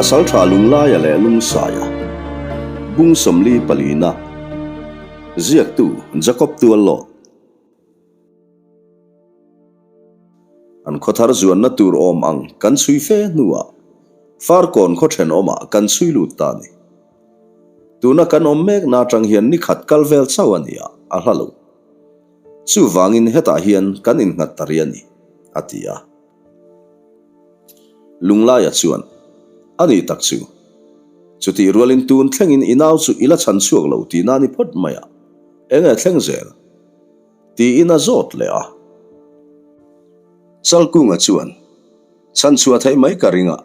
Pasaltha Lunglaia leh Lungsaia, Bung 44 palina, Ziaktu Jacob Tuallawt. An khawthar zuanna tur awm ang kan chhui fe hnuah Farkawn khaw thenawmah kan chhui lut ta a ni. Tuna kan awm mekna atang hian ni khat kal vel chauh a ni a, a hla lo. Chuvangin hetah hian kan innghat ta rih a ni, a ti a. Lunglaia chuan, A ni tak chu. Chutih rualin tun thlengin i nau chu i la chhan chhuak lo tihna a ni phawt mai a, eng nge thleng zel? Tiin a zawt leh a. Chalkunga chuan, Chhan chhuah theih mai ka ring a,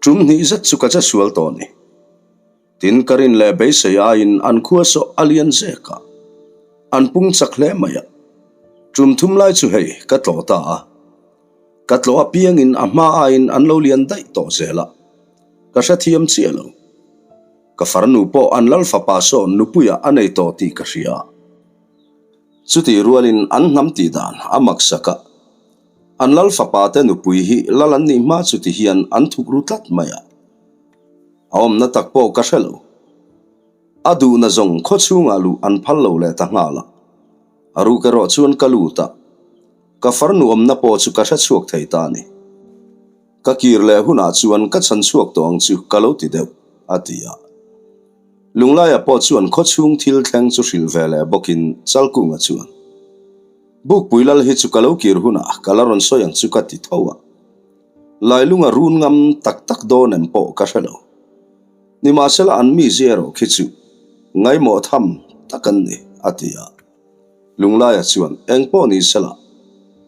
tum hnih zet chu ka che sual tawh a ni. Tin, ka rin leh beisei aiin an khua saw a lian zek a, an pung chak hle mai a. Tum thum lai chu hei ka tlawh ta a, ka tlawh apiangin a hma aiin an lo lian daih tawh zel a, ka hrethiam chiah lo. Ka farnu pawh an lal fapa sawn nupuiah a nei tawh tih ka hria. Chutih rualin an hnam tih dan a maksak a, an lal fapa te nupui hi lal an nih hma chuti hian an thuk ru tlat mai a. A awmna tak pawh ka hre lo. A duhna zawng khaw chhungah luh an phal lo leh ta nghal a. A ruk erawh chuan ka lut a, ka farnu awmna pawh chu ka hre chhuak thei ta a ni. Ka kir leh hunah chuan ka chhan chhuak tawh ang chu ka lo ti deuh, a ti a. Lunglaia pawh chuan khaw chhung thil thleng chu hrilh ve leh bawkin Chalkunga chuan, Bukpui lal hi chu ka lo kir hunah ka la rawn sawi ang chu ka ti tho a. Lailunga run ngam tak tak dawn em pawh ka hre lo. Nimahsela an mi zia erawh khi chu ngaimawh tham tak an ni, a ti a. Lunglaia chuan, Eng pawh ni sela,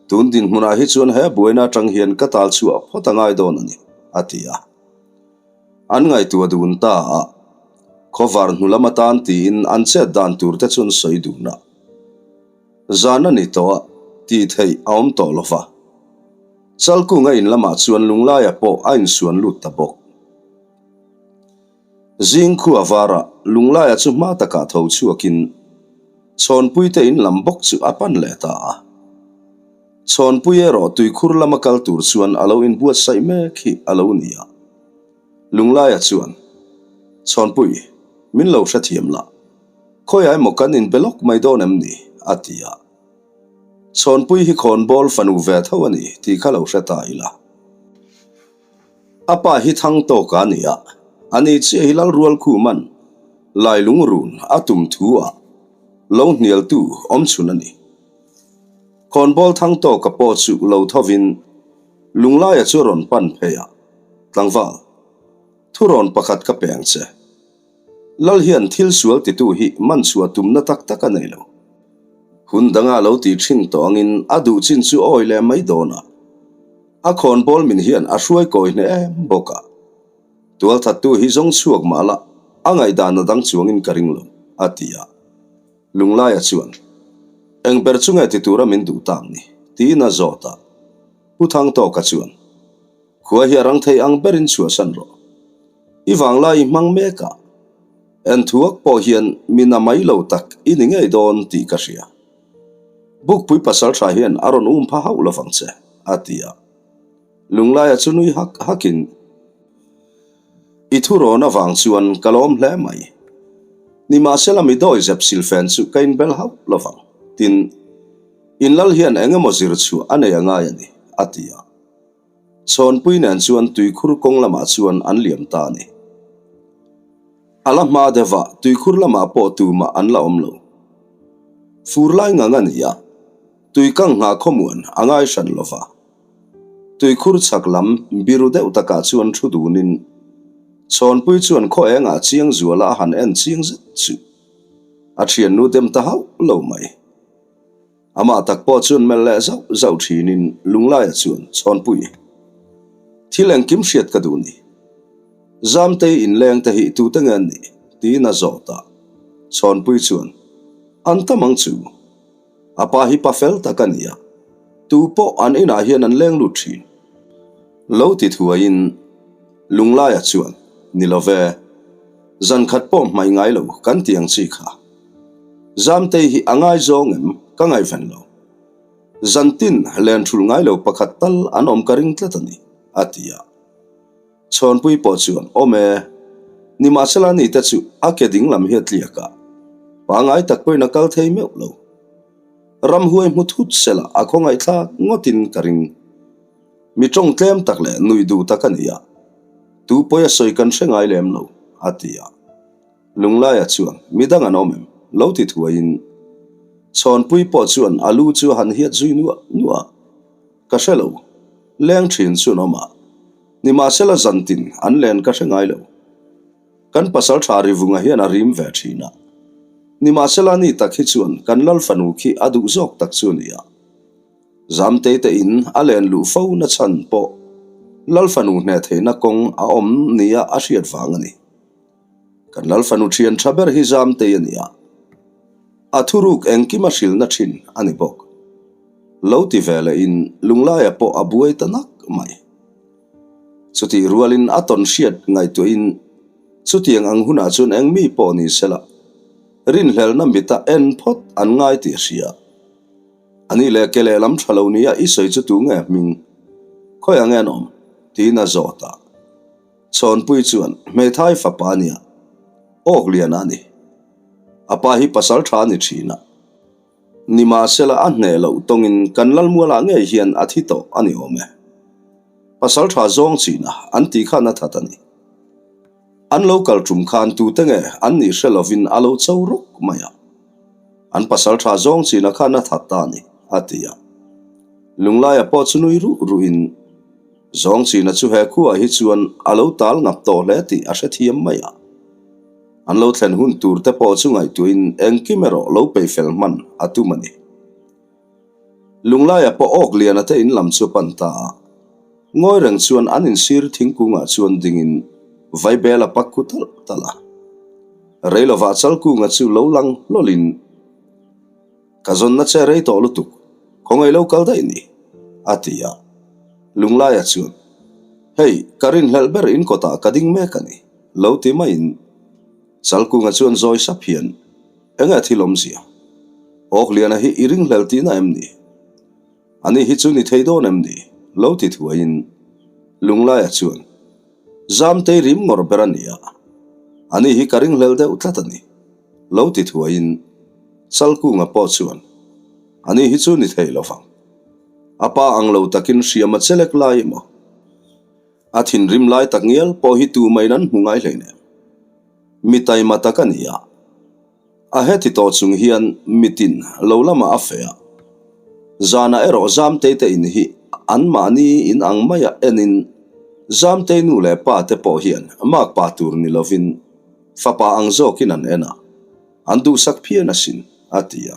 tun dinhmunah hi chuan he buaina atang hian ka tal chhuah phawt a ngai dawn a ni, a ti a. An ngaihtuah dun ta a, khawvar hnu lam atan tiin an chet dan tur te chuan sawi dun a. Zan a ni tawh a, tih theih a awm tawh lo va. Chalkunga in lamah chuan Lunglaia pawh a insuan lut ta bawk. Zing khua varah Lunglaia chu hma takah tho chhuakin Chawnpuite in lam bawk chu a pan leh ta a. Chawnpui erawh tuikhur lama kal tur chuan a lo inbuatsaih mek hi a lo ni a. Lunglaia chuan, Chawnpui, min lo hrethiam la. Khawiah emaw kan inbe lawk mai dawn em ni? a ti a. Chhawnpui hi khawnbawl fanu ve tho a ni tih kha lo hre ta ila. A pa hi thang tawk a ni a, ani chiah hi Lalrual Khuman Lailung run a tum thu ah lo hnialtu awm chhun a ni. Khawnbawl thang tawka pawh chu lo thovin Lunglaia chu a rawn pan phei a, Tlangval, thurawn pakhat ka pe ang che. Lal hian thil sual titu hi man chhuah tumna tak tak a nei lo. Hun danga lo ti thin tawh angin a duh chin chu awi leh mai dawn a. A khawnbawl min hian a hruai kawi hneh em bawk a. Tualthattu hi zawng chhuak mah la a ngaihdan a dang chuangin ka ring lo, a ti a. Lunglaia chuan, Eng ber chu nge ti tura min duh tak ni? tiin a zawt a. Pu Thangtawka chuan, Khua hi a rang thei ang berin chhuahsan rawh. I vanglai i hmang mek a, enthuak pawh hian mi na mai lo tak i ni ngei dawn tih ka hria. Bukpui pasaltha hian a rawn um pha hauh lovang che, a ti a. Lunglaia chu nui hak hakin, I thurawn avang chuan ka lawm hle mai. Nimahsela mi dawi zep silfen chu ka inbel hauh lovang, tin, inlal hian eng emaw zir chhuah a nei a ngai a ni, a ti a. Chhawnpui nen chuan tuikhur kawng lamah chuan an liam ta a ni. A la hma deuh a, tuikhur lamah pawh tumah an la awm lo. Fur lai ngang a ni a, tui kang nghah khawmuan a ngai hran lo va. Tuikhur chhak lam biru deuh takah chuan thu dunin Chhawnpui chuan khaw engah chiang zuala a han en chiang zet chu a thiannu dem ta hauh lo mai. Amah tak pawh chuan melh leh zauh zauh thinin Lunglaia chuan Chhawnpui, Thil engkim hriat ka duh ni. Zamtei inleng te hi tute nge an nih? tiin a zawt a. Chhawnpui chuan, An tam ang chu. A pa hi pa fel tak a ni a, tu pawh an inah hian an leng lut thin. Lo ti thuaiin Lunglaia chuan, Ni lo ve, zan khat pawh hmaih ngai lo kan ti ang chi kha. Zamtei hi a ngaizawng em ka ngaihven lo. Zantin len thulh ngai lo pakhat tal an awm ka ring tlat a ni, a ti a. Chhawnpui pawh chuan, Awm e, nimahsela ni te chu a ke ding lam hi a tliak a, pangai tak pawhin a kal thei meuh lo. Ramhuai hmu thut sela a khawngaihthlak ngawtin ka ring. Mi tawng tlem tak leh nuih duh tak a ni a, tu pawi a sawi kan hre ngai lem lo, a ti a. Lunglaia chuan, Mi dang an awm em? lo ti thuaiin Chhawnpui pawh chuan a lu chu a han hiat zui nuah nuah a. Ka hre lo. Leng thin chu an awm a. Nimahsela zantin an len ka hre ngai lo. Kan pasal tha Rivunga hian a rim ve thin a. Nimahsela ni tak hi chuan kan lal fanu khi a duh zawk tak chu a ni a. Zamtei te in a len luh fo na chhan pawh lal fanu hneh theihna kawng a awm nia a hriat vang a ni. Kan lal fanu thian tha ber hi Zamtei a ni a. A thuruk engkim a hrilhna thin a ni bawk. Lo ti ve leh in Lunglaia pawh a buai ta nak mai. Chutih rualin a tawn hriat ngaihtuahin chutiang ang hunah chuan eng mi pawh ni sela rinhlelhna mita en phawt an ngai tih a hria. A nih leh ke lehlam tha lo nia i sawi chu tu nge hming? Khawiah nge an awm? tiin a zawt a. Chhawnpui chuan hmeithai fapa nia Awkliana a ni. A pa hi pasal tha a ni thin a. Nimahsela a hneh loh tawngin kan Lalmualah ngei hian a thi tawh a ni awm e. Pasal tha zawng china an tih khan a that a ni. An lo kal tum khan tute nge an nih hre lovin a lo cho ruk mai a. An pasal tha zawng china khan a that ta a ni, a ti a. Lunglaia pawh chu nui ruh ruhin zawng china chu he khuaah hi chuan a lo tal ngap tawh hle tih a hrethiam mai a. An lo thlen hun tur te pawh chu ngaihtuahin engkim erawh lo peih fel hman a tum a ni. Lunglaia pawh awk liana te in lam chu a pan ta a, ngawi reng chuan an insir thingkungah chuan dingin vaibel a pak khu talh talh a. Reilovah Chalkunga chu lo lang hlawlin, Ka zawnna che rei tawh lutuk, khawngaih lo kal daih ni, a ti a. Lunglaia chuan, Hei, ka rinhlelh ber in kawtah ka ding mek a ni, lo ti maiin Chalkunga chuan zawi sap hian, Enge thil awmzia? Awkliana hi i ringhlel tihna em ni? Ani hi chu ni thei dawn em ni? lo ti thuaiin Lunglaia chuan, Zamtei rim ngawr ber a ni a, ani hi ka ringhlel deuh tlat a ni, lo ti thuaiin Chalkunga pawh chuan, Ani hi chu ni thei lo vang. A pa ang lo takin hriam a chelek lai emaw? A thinrim lai tak ngial pawh hi tu maiin an hmu ngai hleinem. Mi taima tak a ni a. A heti tawh chung hian mitin lo lamah a feh a. Zanah erawh Zamtei te in hi anmahni in ang maia enin Zamtei nu leh pa te pawh hian makpa tur ni lovin fapa ang zawkin an en a, an duhsak phian asin, a ti a.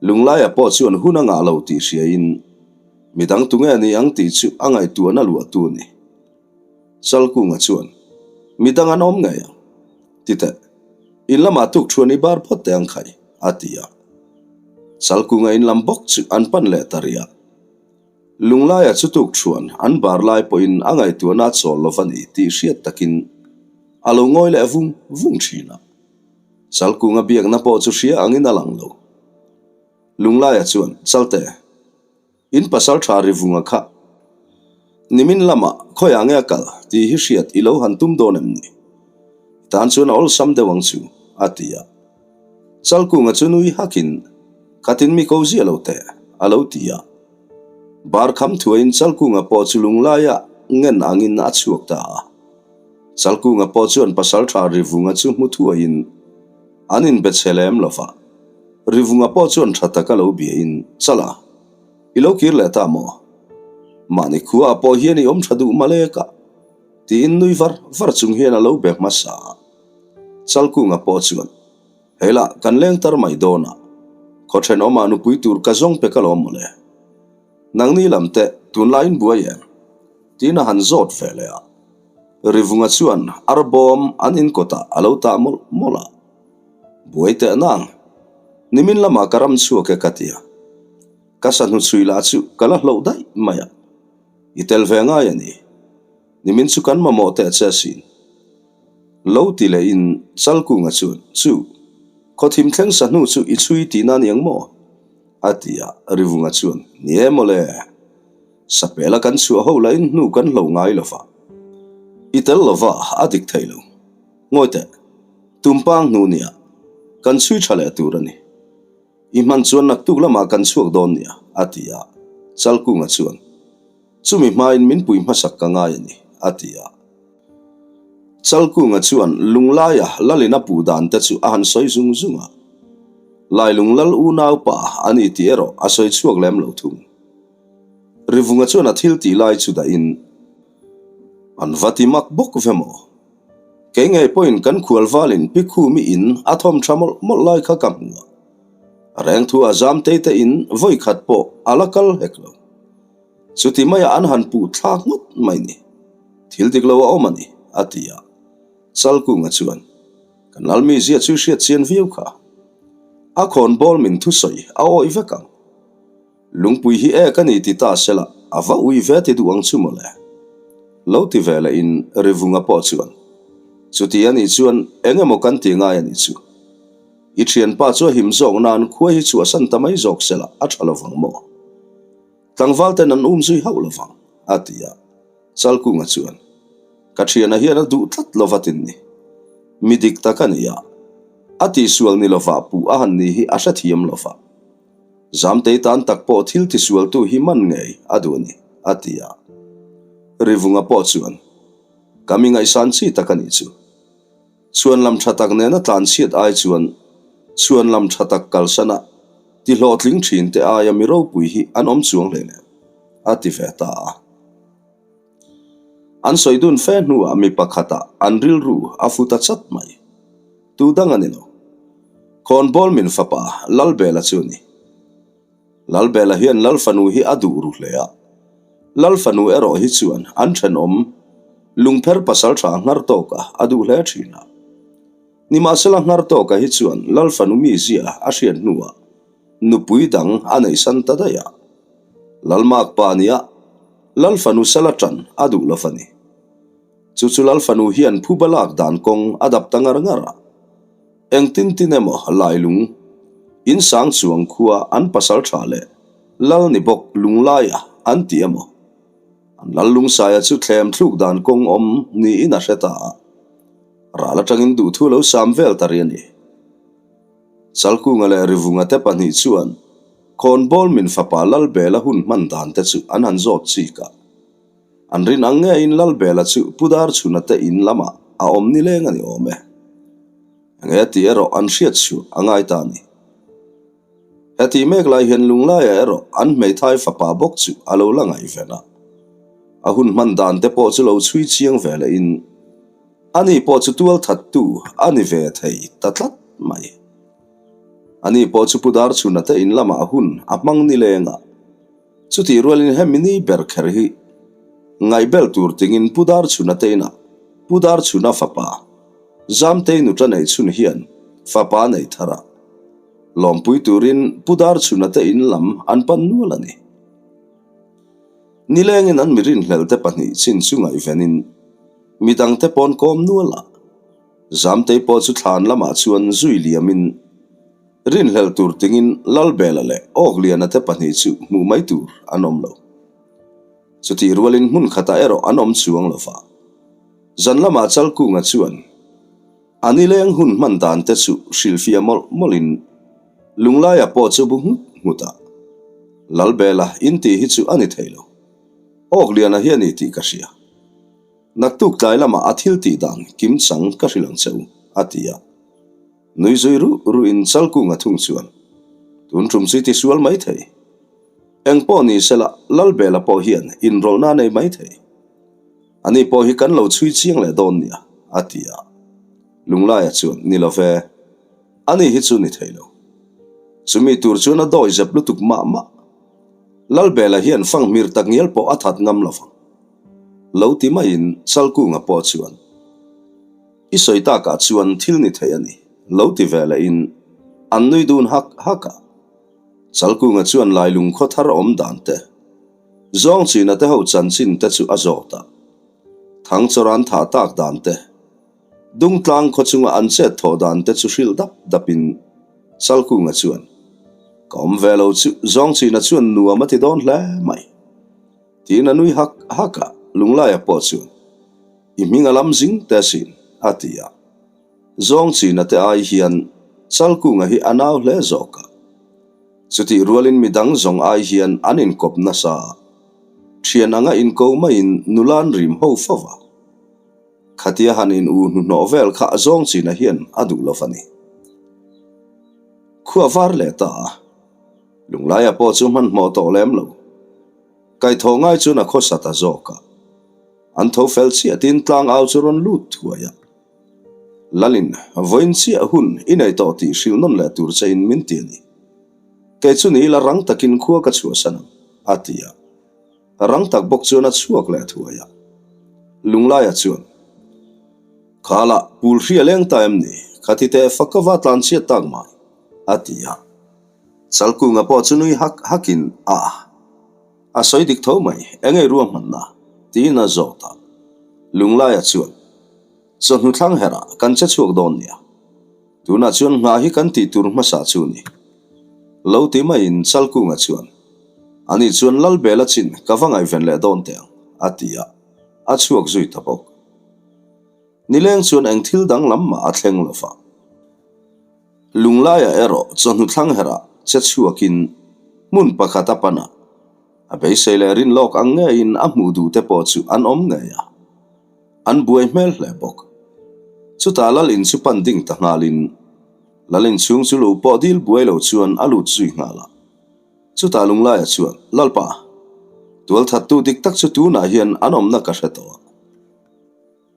Lunglaia pawh chuan hun a ngah lo tih hriain midang tunge ni ang tih chu a ngaihtuahna luahtu a ni. Chalkunga chuan, Midang an awm ngei ang. Ti teh, in lamah tuk thuan i bar phawt teh ang khai, a ti a. Chalkunga in lam bawk chu an pan leh ta rih a. Lunglaia chu tuk thuan an bar lai pawhin a ngaihtuahna a chawl lo va ni tih hriat takin a lo ngawi leh vung vung thin a. Chalkunga biakna pawh chu hria angin a lang lo. Lunglaia chuan, Chalte. In pasal tha Rivunga kha nimin lamah khawiah nge a kal tih hi hriat i lo han tum dawn em ni? I tan chuan a awlsam deuh ang chu, a ti a. Chalkunga chu nui hakin, Khatin mi ko ziah lo teh, a lo ti a. Bar kham thuaiin Chalkunga pawh chu lunglaia ngen angin a chhuak ta a. Chalkunga pawh chuan pasal tha Rivunga chu hmu thuaiin an inbe chhe lem lo va. Rivunga pawh chuan tha taka lo biain, Chala, i lo kir leh ta maw? Mahni khuaah pawh hian i awm tha duh malek a, tiin nui var var chung hian a lo be hmasa a. Chalkunga pawh chuan, Hei lah, kan leng tar mai dawn a, khaw thenawmah nupui tur ka zawng pek alawm mawle. Nangni lam teh, tunlaiin buai em? Tiin a han zawt ve leh a. Rivunga chuan arbawm an inkawtah a lo tah mawlh mawlh a. Buai teh nang, nimin lamah ka ram chhuak e ka ti a. Ka sahnu chhui lah chu ka la hloh daih mai a. I tel ve ngai a ni. Nimin chu kan mamawh teh che asin. Lo ti lehin Chalkunga chuan, Chu, khawthim thleng sahnu chu i chhui tihna a ni ang maw? A ti a, Rivunga chuan, Ni e mawle. Sapela kan chhuah ho lahin hnu kan hlo ngai lo va. I tel lova a dik thei lo. Ngawi teh, tumpang hnu nia, kan chhui tha leh tur a ni. I hman chuan naktuk lamah kan chhuak dawn nia, a ti a. Chalkunga chuan, Chumi hmain min pui hmasak ka ngai a ni, a ti a. Chalkunga chuan Lunglaia lalin a puh dan te chu a han sawi zung zung a. Lailung lal unaupa a ni tih erawh a sawi chhuak lem lo thung. Rivunga chuan a thil tih lai chu dahin, An va ti mak bawk ve maw? Kei ngei pawhin kan khual valin Pi Khumi in a thawm tha mawlh mawlh lai kha ka hmu a. A reng thu a zam tei te in vawi khat pawh a la kal hek lo. Chuti maiah an han puh thlak ngawt mai ni. Thil dik lo a awm a ni, a ti a. Chalkunga chuan, Kan lalmizia chu i hriat chian viau kha. A khawnbawl min thusawi a awih vek ang. Lungpui hi ek a ni ti ta sela, a va ui ve ti duh ang chu mawle. Lo ti ve leh in Rivunga pawh chuan, Chuti a nih chuan eng emaw kan ti ngai a nih chu. I thianpa chu a him zawk nan khua hi chhuahsan ta mai zawk sela a tha lovang maw? Tlangval ten an um zui hauh lovang, a ti a. Chalkunga chuan, Ka thiana hian a duh tlat lova tin ni. Mi dik tak a ni a, a tihsual ni lovah puh a han ni hi a hrethiam lova. Zamtei tan tak pawh thil tisualtu hi man ngei a duh a ni, a ti a. Rivunga pawh chuan, Ka mi ngaihsan chi tak a nih chu. Chhuan lam tha tak nena tlan chhiat ai chuan chhuan lam tha tak kalsana ti hlawhtling thin te aia mi ropui hi an awm chuang hle lem, a ti ve ta a. An sawi dun fe hnuah mi pakhatah an rilru a fu ta chat mai. Tu dang a ni lo. Khawnbawl min fapa Lalbela chu a ni. Lalbela hian Lalfanu hi a duh ru hle a. Lalfanu erawh hi chuan an thenawm lungpher pasal tha nghar tawka a duh hle thin a. Nimahsela nghar tawka hi chuan Lalfanu mizia a hriat hnuah nupui dang a neihsan ta daih a. Lalmak pa nia Lalfanu sala tan a duh lo va ni. Chu chu Lalfanu hian phuba lak dan kawng a dap ta ngar ngar a. Engtin tin emaw Lailung, Insang chuang khua an pasal tha leh Lal ni bawk Lunglaia an ti emaw? An Lal Lungsaia chu thlem thluk dan kawng awm niin a hre ta a. Ral atangin duhthu lo sam vel ta ri a ni. Chalkunga leh Rivunga te pahnih chuan Khawnbawl min fapa Lalbela hun hman dan te chu an han zawt chik a. An rin ang ngeiin Lalbela chu Pu Darchhuna te in lamah a awm nileng a ni awm e. Enge tih erawh an hriat chhuah a ngai ta a ni. Hetih mek lai hian Lunglaia erawh an hmeithai fapa bawk chu a lo la ngaihven a. A hun hman dan te pawh chu lo chhui chiang ve lehin ani pawh chu tual thattu a ni ve thei ta tlat mai. Ani pawh chu Pu Darchhuna te in lamah hun a hmang nileng a. Chutih rualin hemi ni ber kher hi ngaihbel tur tingin Pu Darchhuna te inah Pu Darchhuna fapa Zamtei nuta neih chhun hian fapa a nei thar a, lawmpui turin Pu Darchhuna te in lam an pan nual a ni. Nilengin an mi rinhlelh te pahnih chin chu ngaihvenin midangte pawn kawm nual a, Zamtei pawh chu thlan lamah chuan zui liamin Rinhlelh tur tingin Lalbela leh Awkliana te pahnih chu hmuh mai tur an awm lo. Chutih rualin hmun khatah erawh an awm chuang lo va. Zan lamah Chalkunga chuan a nileng hun hman dan te chu hrilhfiah mawlh mawlhin Lunglaia pawh chu bu nghut nghut a. Lalbela intih hi chu a ni thei lo. Awkliana hi a ni tih ka hria. Naktuk tlai lamah a thil tih dan kimchang ka hrilh ang che u, a ti a. Nui zui ruh ruhin Chalkunga thung chuan, Tun tum chu i tisual mai thei. Eng pawh ni sela, Lalbela pawh hian inrawlhna a nei mai thei. Ani pawh hi kan lo chhui chiang leh dawn nia, a ti a. Lunglaia chuan, Ni lo ve, ani hi chu ni thei lo. Chumi tur chuan a dawi zep lutuk mah mah. Lalbela hian fanghmir tak ngial pawh a that ngam lo vang. Lo ti maiin Chalkunga pawh chuan, I sawi takah chuan thil ni thei a ni, lo ti ve lehin an nui dun hak hak a. Chalkunga chuan Lailung khaw thar awm dan te, Zawngchina te ho chanchin te chu a zawt a. Thangchawran thah tak dan te, Dungtlang khaw chunga an chet thawh dan te chu hrilh dap dapin Chalkunga chuan, Ka awm ve lo chu Zawngchina chuan nuam a ti dawn hle mai, tiin a nui hak hak a, Lunglaia pawh chuan. I hming a lam zing te asin, a ti a. Zawng china te ai hian Chalkunga hi a nau hle zawk a. Chutih rualin midang zawng ai hian an inkawp nasa a. Thian anga inko maiin nula an rim ho fo va. Khatia han in u hnuhnawh vel kha zawng china hian a duh lo va ni. Khua var leh ta a. Lunglaia pawh chu hmanhmawh tawh lem lo. Kaihthawh ngai chuan a khawsa ta zawk a. An tho fel chiah tin tlang au chu rawn lut thuai a. Lalin, vawiin chiah hun i nei tawh tih hrilh nawn leh tur che in min ti a ni. Kei chu ni ila rang takin khua ka chhuahsan ang, a ti a. Rang tak bawk chuan a chhuak leh thuai a. Lunglaia chuan, Khalah, pul hria leng ta em ni? Khati teh fak ka va tlan chhiat tak mai, a ti a. Chalkunga pawh chu nui hak hakin, A. A sawi dik tho mai, eng ei ruahmanna? tiin a zawt a. Lunglaia chuan, Chawhnu thlang herah kan che chhuak dawn nia. Tunah chuan nghah hi kan tih tur hmasa chu ni. Lo ti maiin Chalkunga chuan, Ani chuan Lalbela chin ka va ngaihven leh dawn teh ang, a ti a, a chhuak zui ta bawk. Nileng chuan eng thil danglam mah a thleng lo va. Lunglaia erawh chawhnu thlang herah che chhuakin hmun pakhat a pan a, a beisei leh rin lawk ang ngeiin a hmuh duh te pawh chu an awm ngei a, an buai hmel hle bawk. Chutah lal in chu pan ding ta nghalin lal in chhung chu lo pawh dil buai lo chuan a lut zui nghal a. Chutah Lunglaia chuan, Lalpa, tualthattu dik tak chu tunah hian an awmna ka hre tawh a.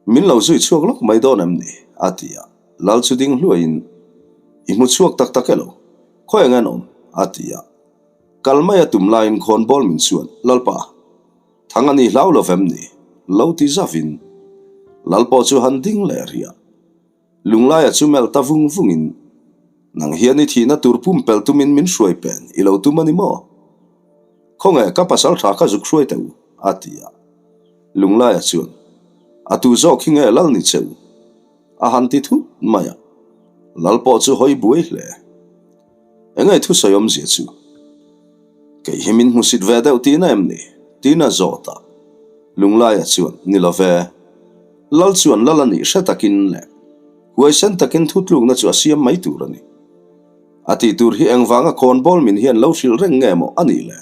Min lo zui chhuak lawk mai dawn em ni? a ti a. Lal chu ding hluaiin, I hmu chhuak tak tak elo? Khawi eng an awm? a ti a. Kal mai a tum laiin khawnbawl min chuan, Lalpa, thang a ni hlau lo vem ni? Lo ti zavin Lal pawh chu han ding leh rih a. Lunglaia chu melh ta vung vungin, Nang hian i thihna tur pumpelh tumin min hruai pen i lo tum a ni maw? Khawnge ka pasal tha kha zuk hruai teh u, a ti a. Lunglaia chuan, A tu zawk hi nge lal ni che u? A han ti thut mai a. Lal pawh chu hawi buai hle. Enge thusawi awmzia chu? Kei hi min hmusit ve deuh tihna em ni? Tiin a zawt a. Lunglaia chuan, Ni lo ve. Lal chuan lal a nih hre takin leh huaisen takin thutlukna chu a siam mai tur a ni. A tih tur hi engvanga khawnbawl min hian lo hrilh reng nge maw a nih le?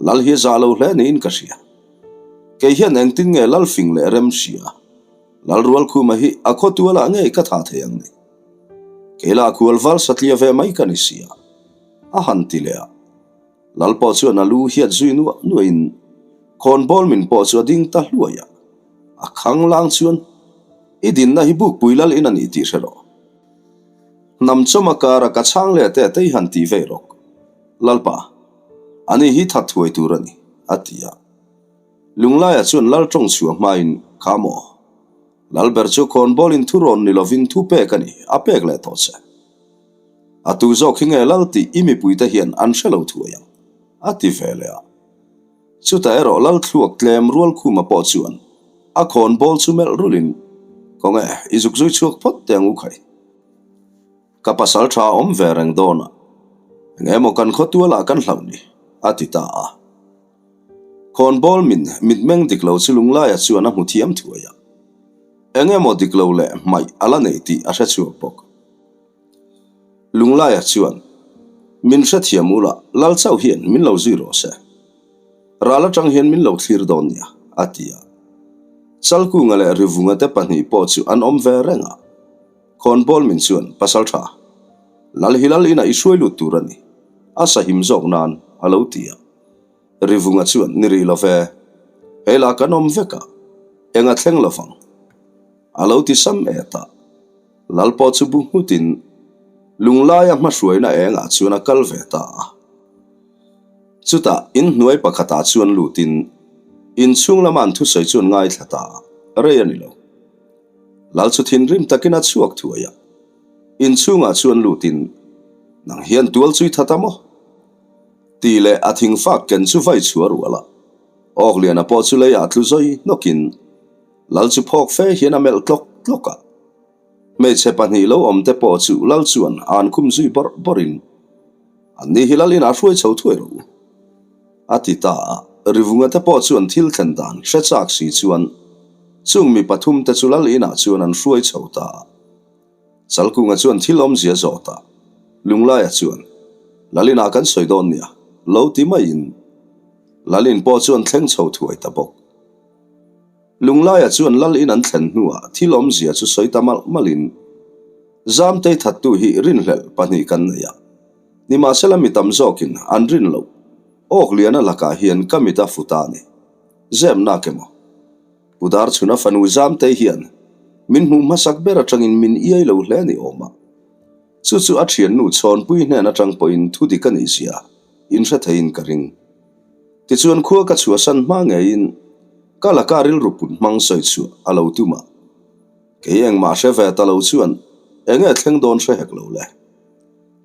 Lal hi a zah lo hle niin ka hria. Kei hian engtin nge lal fing leh rem hria? Lal Rualkhuma hi a khawtualah ngei ka tha thei ang ni. Kei lah khualval satliah ve mai ka ni sia. A han ti leh a. Lal pawh chuan a lu hiat zui nuah nuahin khawnbawl min pawh chu a ding ta hluai a. A khang lang chuan, I dinna hi Bukpui lal in a ni tih hre rawh. Hnam chawma kara ka chhang leh te tei han ti vei rawk. Lalpa, ani hi that thuai tur a ni, a ti a. Lunglaia chuan lal tawng chhuah hmain, Kha maw? Lalber chu khawnbawlin thu rawn ni lovin thu pek a ni, a pek leh tawh che. A tu zawk hi nge lal tih i mipuite hian an hre lo thuai ang, a ti ve leh a. Chutah erawh lal thluak tlem Rualkhuma pawh chuan a khawnbawl chu melh rulin, Kawnge, i zuk zui chhuak phawt teh ang u khai. Ka pasal tha a awm ve reng dawn a, eng emaw kan khawtualah kan hlauh ni, a ti ta a. Khawnbawl min mitmeng dik lo chu Lunglaia chuan a hmu thiam thuai a. Eng emaw dik lo leh hmaih a la nei tih a hre chhuak bawk. Lunglaia chuan, Min hrethiam ula, lal chauh hian min lo zui rawh se. Ral atang hian min lo thlir dawn nia, a ti a. Chalkunga leh Rivunga te pahnih pawh chu an awm ve reng a. Khawnbawl min chuan, Pasal tha, lal hi lal inah i hruai lut tur a ni, a sahim zawk nan, a lo ti a. Rivunga chuan, Ni rih lo ve, hei lah kan awm vek a, eng a thleng lovang, a lo ti sam et a. Lal pawh chu bu nghutin Lunglaia hmahruaina engah chuan a kal ve ta a. Chutah inhnuai pakhatah chuan lutin inchhung lama an thusawi chuan ngaithla ta a, rei a ni lo. Lal chu thinrim takin a chhuak thuai a, inchhungah chuan lutin, Nang hian tual chui that a maw? Tih leh a thingfak ken chu vai chhuah rual a, Awkliana pawh chu leiah tlu zawi hnawkin Lal chu phawk fe hian a melh tlawk tlawk a. Hmeichhe pahnih lo awm te pawh chu Lal chuan a an khum zui bawrh bawrhin, Anni hi Lal inah hruai chho thuai rawh u, a ti ta a. Rivunga te pawh chuan thil thlen dan hre chak si chuan Chung mi pathumte chu lal inah chuan an hruai chho ta a. Chalkunga chuan thil awmzia zawt a, Lunglaia chuan, Lal inah kan sawi dawn nia, lo ti maiin Lal in pawh chuan thleng chho thuai ta bawk. Lunglaia chuan Lal in an thlen hnuah thil awmzia chu sawi ta malh malhin, Zamtei thattu hi rinhlelh pahnih kan nei a, nimahsela mi tam zawkin an rin loh Awkliana lakah hian ka mit a fu ta a ni. Zem nak emaw? Pu Darchhuna fanu Zamtei hian min hmuh hmasak ber atangin min iai lo hle ni awm a. Chu chu a thiannu Chhawnpui hnen atang pawhin thu dik a nih zia inhre theiin ka ring. Tichuan khua ka chhuahsan hma ngeiin ka laka rilru put hmang sawi chhuah a lo tum a. Kei engmah hre ve ta lo chuan enge thleng dawn hre hek lo le.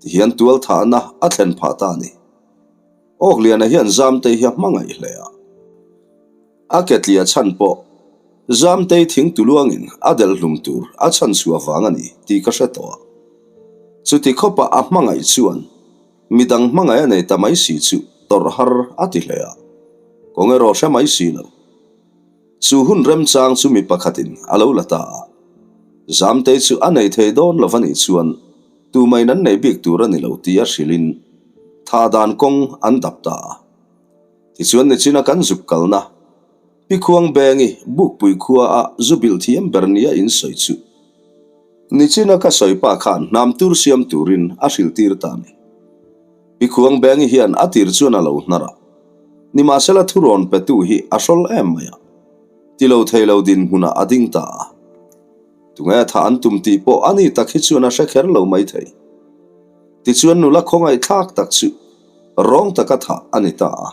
Tihian tualthahna a thlen phah ta a ni. Awkliana hian Zamtei hi a hmangaih hle a. A ketlia chhan pawh Zamtei thing tuluangin a delh hlum tur a chhan chhuah vang a ni tih ka hre tawh a. Chuti khawpah a hmangaih chuan midang hmangaih a nei ta mai si chu tawrh har a ti hle a, kawng erawh hre mai si lo. Chu hun remchang chu mi pakhatin a lo la ta a, Zamtei chu a nei thei dawn lo va nih chuan tumain an nei bik tur a ni lo tih a hrilhin tha dan kawng an dap ta a. Tichuan nichina kan zuk kalna Pi Khuang Bengi Bukpui khua a zu bilh thiam ber nia in sawi chu. Nichina ka sawi pa khan hnam tur siam turin a hrilh tir ta a ni. Pi Khuang Bengi hian a tir chuan a lo hnar a, nimahsela thurawn petu hi a hrawl em mai a, ti lo thei lo dinhmunah a ding ta a. Tunge tha an tum tih pawh a ni tak hi chuan a hre kher lo maithei. Tichuan nula khawngaihthlak tak chu Rawng taka thah a ni ta a.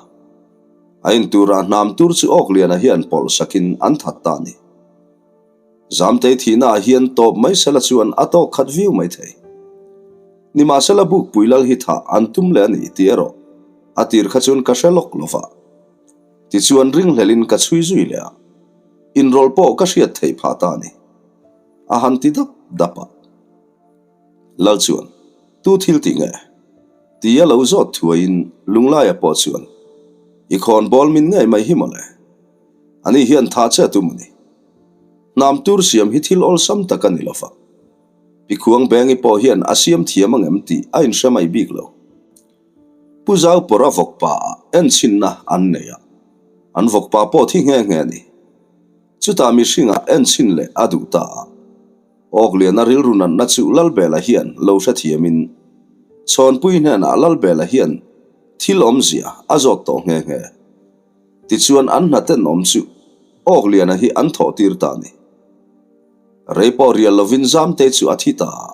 A inturah hnam tur chu Awkliana hian pawlh sakin an that ta a ni. Zamtei thihnaah hian tawp mai sela chuan a tawk khat viau mai thei. Nimahsela Bukpui lal hi thah an tum leh a ni tih erawh a tir kha chuan ka hre lawk lo va. Tichuan ringhlelin ka chhui zui leh a, inrawlh pawh ka hriat theih phah ta a ni. A han ti dap dap a. Lal chuan, Tu thil tih nge? Ti a lo zawt thuaiin Lunglaia pawh chuan, I khawnbawl min ngei mai hi mawle. Ani hian tha che a tum a ni. Hnam tur siam hi thil awlsam tak a ni lo va. Pi Khuangbengi pawh hian a siam thiam angem tih a inhre mai bik lo. Pu Zaupawra vawkpa ah enchhinna an nei a, an vawkpa pawh thi nghe nghe a ni. Chutah mihringah enchhin leh a duh ta a. Awkliana rilru natna chu Lalbela hian lo hrethiamin Chhawnpui hnenah Lalbela hian thil awmzia a zawt tawh nghe nghe. Tichuan an hna tenawm chu Awkliana hi an thawh tir ta a ni. Rei pawh rial lovin Zamte chu a thi ta a,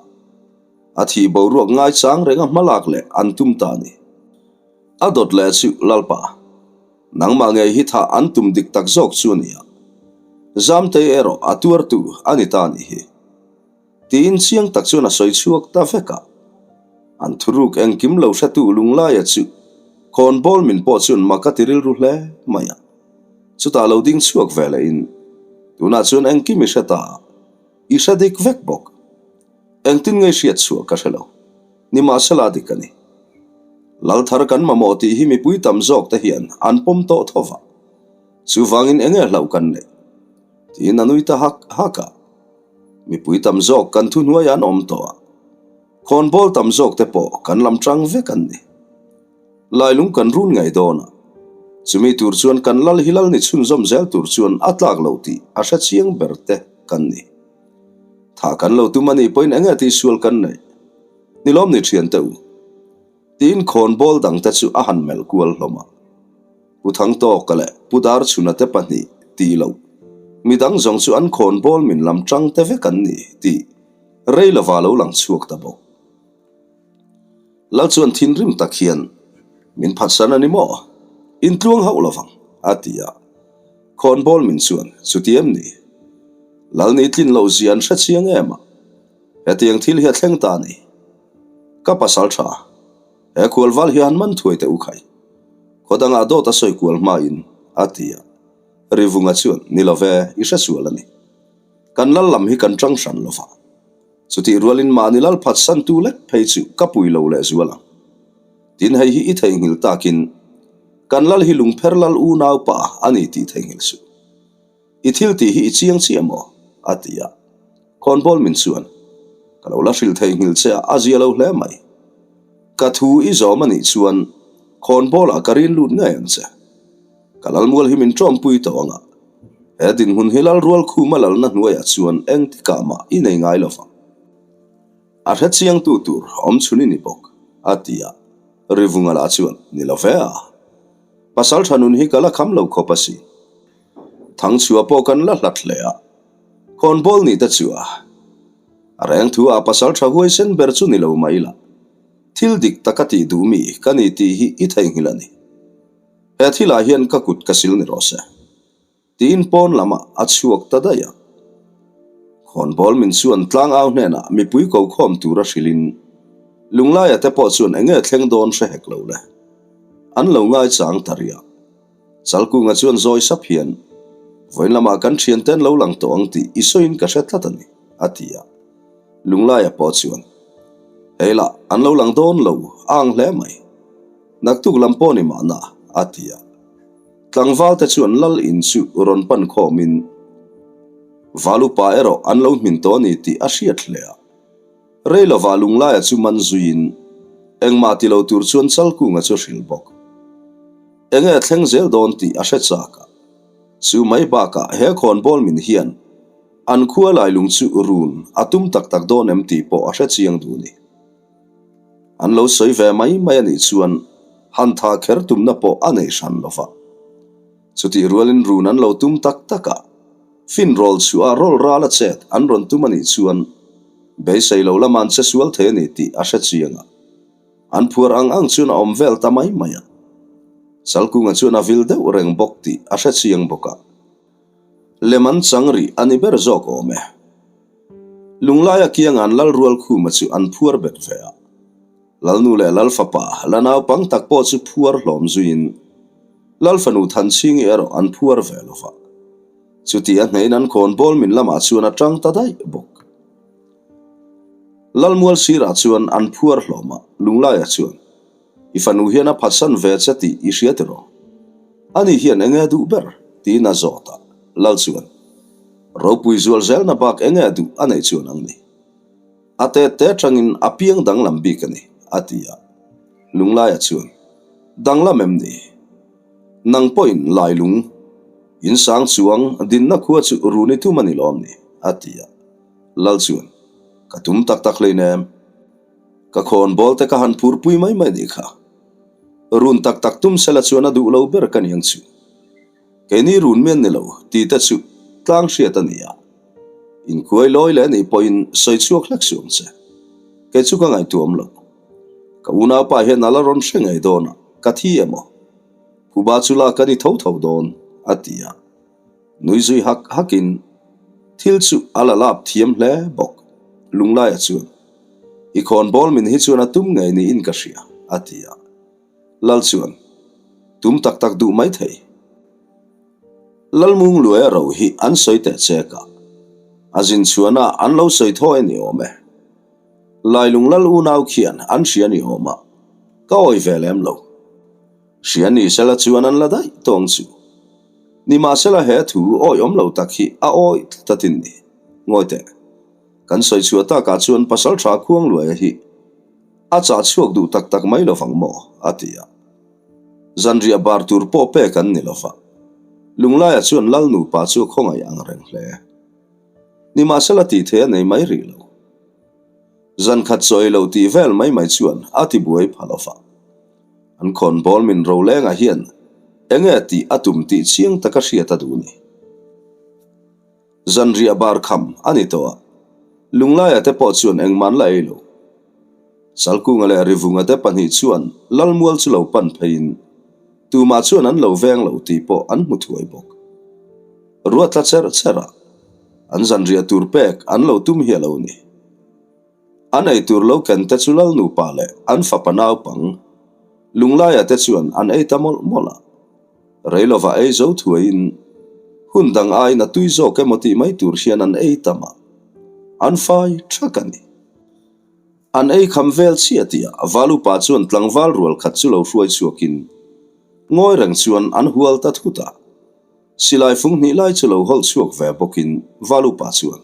a thih boruak ngaichang renga hmalak leh an tum ta a ni. A dawt leh chu Lalpa. Nangmah ngei hi thah an tum dik tak zawk chu a ni a, Zamtei erawh a tuartu a ni ta a nih hi. Tiin chiang tak chuan a sawi chhuak ta vek a. An thuruk engkim lo hretu Lunglaia chu khawnbawl min pawh chuan mak a ti rilru hle mai a. Chutah lo ding chhuak ve lehin, Tunah chuan engkim i hre ta a, i hre dik vek bawk. Engtin ngei hriat chhuah ka hre lo. Nimahsela dik a ni. Lal thar kan mamawh tih hi mipui tam zawk te hian an pawm tawh tho va. Chuvangin enge hlauh kan neih? Tiin a nui ta hak hak a. Mipui tam zawk kan thuhnuaiah an awm tawh a. Khawnbawl tam zawk te pawh kan lam tang vek an ni. Lailung kan run ngei dawn a. Chumi tur chuan kan lal hi lal ni chhunzawm zel tur chuan a tlak lo tih a hre chiang ber te kan ni. Thah kan lo tum a nih pawhin enge tihsual kan neih? Ni lawm ni thian teh u. Tiin khawnbawl dangte chu a han melh kual hlawm a. Pu Thangtawka leh Pu Darchhuna te pahnih tih loh midang zawng chu an khawnbawl min lam tang te vek an ni tih rei lova lo lang chhuak ta bawk. Lal chuan thinrim tak hian, Min phatsan a ni maw? Intluang hauh lovang, a ti a. Khawnbawl min chuan, Chuti em ni? Lal ni tlin loh zia an hre chiang em a? Hetiang thil hi a thleng ta a ni. Ka pasal tha, he khualval hi han man thuai teh u khai. Khaw dangah dawt a sawi kual hmain, a ti a. Rivunga chuan, Ni lo ve, i hre sual a ni. Kan lal lam hi kan tang hran lo va. Chutih rualin mahni lal phatsantu lek phei chu ka pui lo leh zual ang. Tin hei hi i theihnghilh takin kan lal hi lungpher lal unau pa a ni tih theihnghilh suh. I thil tih hi i chiang chiah maw? a ti a. Khawnbawl min chuan, Ka lo la hrilh theihnghilh che a, a zia lo hle mai. Ka thu i zawm a nih chuan khawnbawlah ka rin lut ngei ang che. Ka lalmual hi min ṭawmpui tawh ang a, he dinhmun hi lalrual khuma lalna hnuaiah chuan engtikah mah i nei ngai lo vang. A hre chiangtu tur awm chhun i ni bawk, a ti a. Rivunga lah chuan, Ni lo ve a. Pasal ṭha nun hi ka la kham lo khawp asin. Thangchhuah pawh kan la hlat hle a, khawnbawl nih te chu a reng thu ah pasal tha huaisen ber chu ni lo mai la, thil dik taka tih duh mi ka ni tih hi i theihnghilh a ni. He thil ah hian ka kut ka sil ni rawh se. Tiin pawn lam ah a chhuak ta daih a. Khawnbawl min chuan tlangau hnenah mipui ko khawm tur a hrilh in Lunglaia te pawh chuan enge thleng dawn hre hek lo le. An lo ngaichang ta rih a. Chalkunga chuan zawi sap hian, Vawiin lamah kan thianten lo lang tawh ang tih i sawiin ka hre tlat a ni, a ti a. Lunglaia pawh chuan, Hei lah, an lo lang dawn lo, a ang hle mai. Naktuk lam pawh ni mahna, a ti a. Tlangvalte chuan lal in chu rawn pan khawmin, Val upa erawh an lo hmin tawh a ni tih a hriat hle a. Rei lovah Lunglaia chu man zuiin, engmah ti lo tur chuan Chalkunga chu a hrilh bawk. Enge a thleng zel dawn tih a hre chak a. Chu mai bakah he khawnbawl min hian an khua lailung chu run a tum tak tak dawn em tih pawh a hre chiang duh a ni. An lo sawi ve mai mai a nih chuan han tha kher tumna pawh a nei hran lo va. Chutih rualin run an lo tum tak tak a, finrawl chhuah a rawl ral a chet an rawn tum a nih chuan beisei lo lama an che sual thei a ni tih a hre chiang a. An phuar ang ang chuan a awm vel ta mai mai a. Chalkunga chuan a vil deuh reng bawk tih a hre chiang bawk a. Lem an chang rih a ni ber zawk awm e. Lunglaia kianga an lal rual khuma chu an phuar bet ve a. Lalnu leh Lalfapa la naupang tak pawh chu phuar hlawm zuiin Lalfanu Thanchhingi erawh an phuar ve lo va. Chuti a hnehin an khawnbawl min lamah chuan a tang ta daih bawk. Lalmual sirah chuan an phuar hlawm a, Lunglaia chuan, I fanu hian a phatsan ve che tih i hria tiraw? Ani hian enge a duh ber? tiin a zawt a, Lal chuan, Ropui zual zelna bak enge a duh a neih chuan ang ni? A tet te atangin a piang danglam bik a ni, a ti a. Lunglaia chuan, Danglam em ni? Nang pawhin Lailung, insang chuang dinna khua chu run i tum a ni lawm ni? a ti a. Lal chuan, Ka tum tak tak hleinem. Ka khawnbawl te ka han phurpui mai mai nih kha. Run tak tak tum sela chuan a duh lo ber ka ni ang chu. Keini run mian ni lo tih te chu tlang hriat a ni a. Inkuai lawi leh nih pawhin sawi chhuak hlek suh ang che. Kei chu ka ngaihtuam lo. Ka unaupa hian a la rawn hre ngei dawn a, ka thi emaw? Phuba chu lak ka ni tho tho dawn, a ti a. Nui zui hak hakin thil chu a la lap thiam hle bawk. Lunglaia chuan, I khawnbawl min hi chuan a tum ngei niin ka hria, a ti a. Lal chuan, Tum tak tak duh mai thei. Lalmungluaia ro hi an sawi teh chek a, a zin chhuana an lo sawi thawi a ni awm e. Lailung lal unau khian an hria ni awm a, ka awi ve lem lo. Hria ni sela chuan an la daih tawng chu. Nimahsela he thu awiawm lo tak hi a awi tlat a tin ni. Ngawi teh. Kan sawi chhuah takah chuan Pasaltha Khuangluaia hi a chah chhuak duh tak tak mai lovang maw? a ti a. Zanriah bar tur pawh pek an ni lova. Lunglaia chuan Lal nupa chu a khawngaih ang reng hle. Nimahsela tih theih a nei mai rih lo. Zan khat chawi lo tih vel mai mai chuan a ti buai pha lova. An khawnbawl min rolengah hian enge tih a tum tih chiang taka hriat a duh ni. Zanriah bar kham a ni tawh a, Lunglaia te pawh chuan engmah an la ei lo. Chalkunga leh Rivunga te pahnih chuan Lalmual chu lo pan pheiin tumah chuan an lo veng lo tih pawh an hmu thuai bawk. Ruat tla cherh cherh a, an zanriah tur pek an lo tum hi a lo ni. An ei tur lo ken te chu lal nupa leh an fapa naupang Lunglaia te chuan an ei ta mawlh mawlh a. Rei lova ei zo thuaiin hun dang aiin a tui zawk emaw tih mai tur hian an ei tam a, an fai thak a ni. An ei kham vel chiah tihah Valupa chuan tlangval rual khat chu lo hruai chhuakin ngawi reng chuan an hual ta thut a. Silai fung hnih lai chu lo hawlh chhuak ve bawkin Valupa chuan,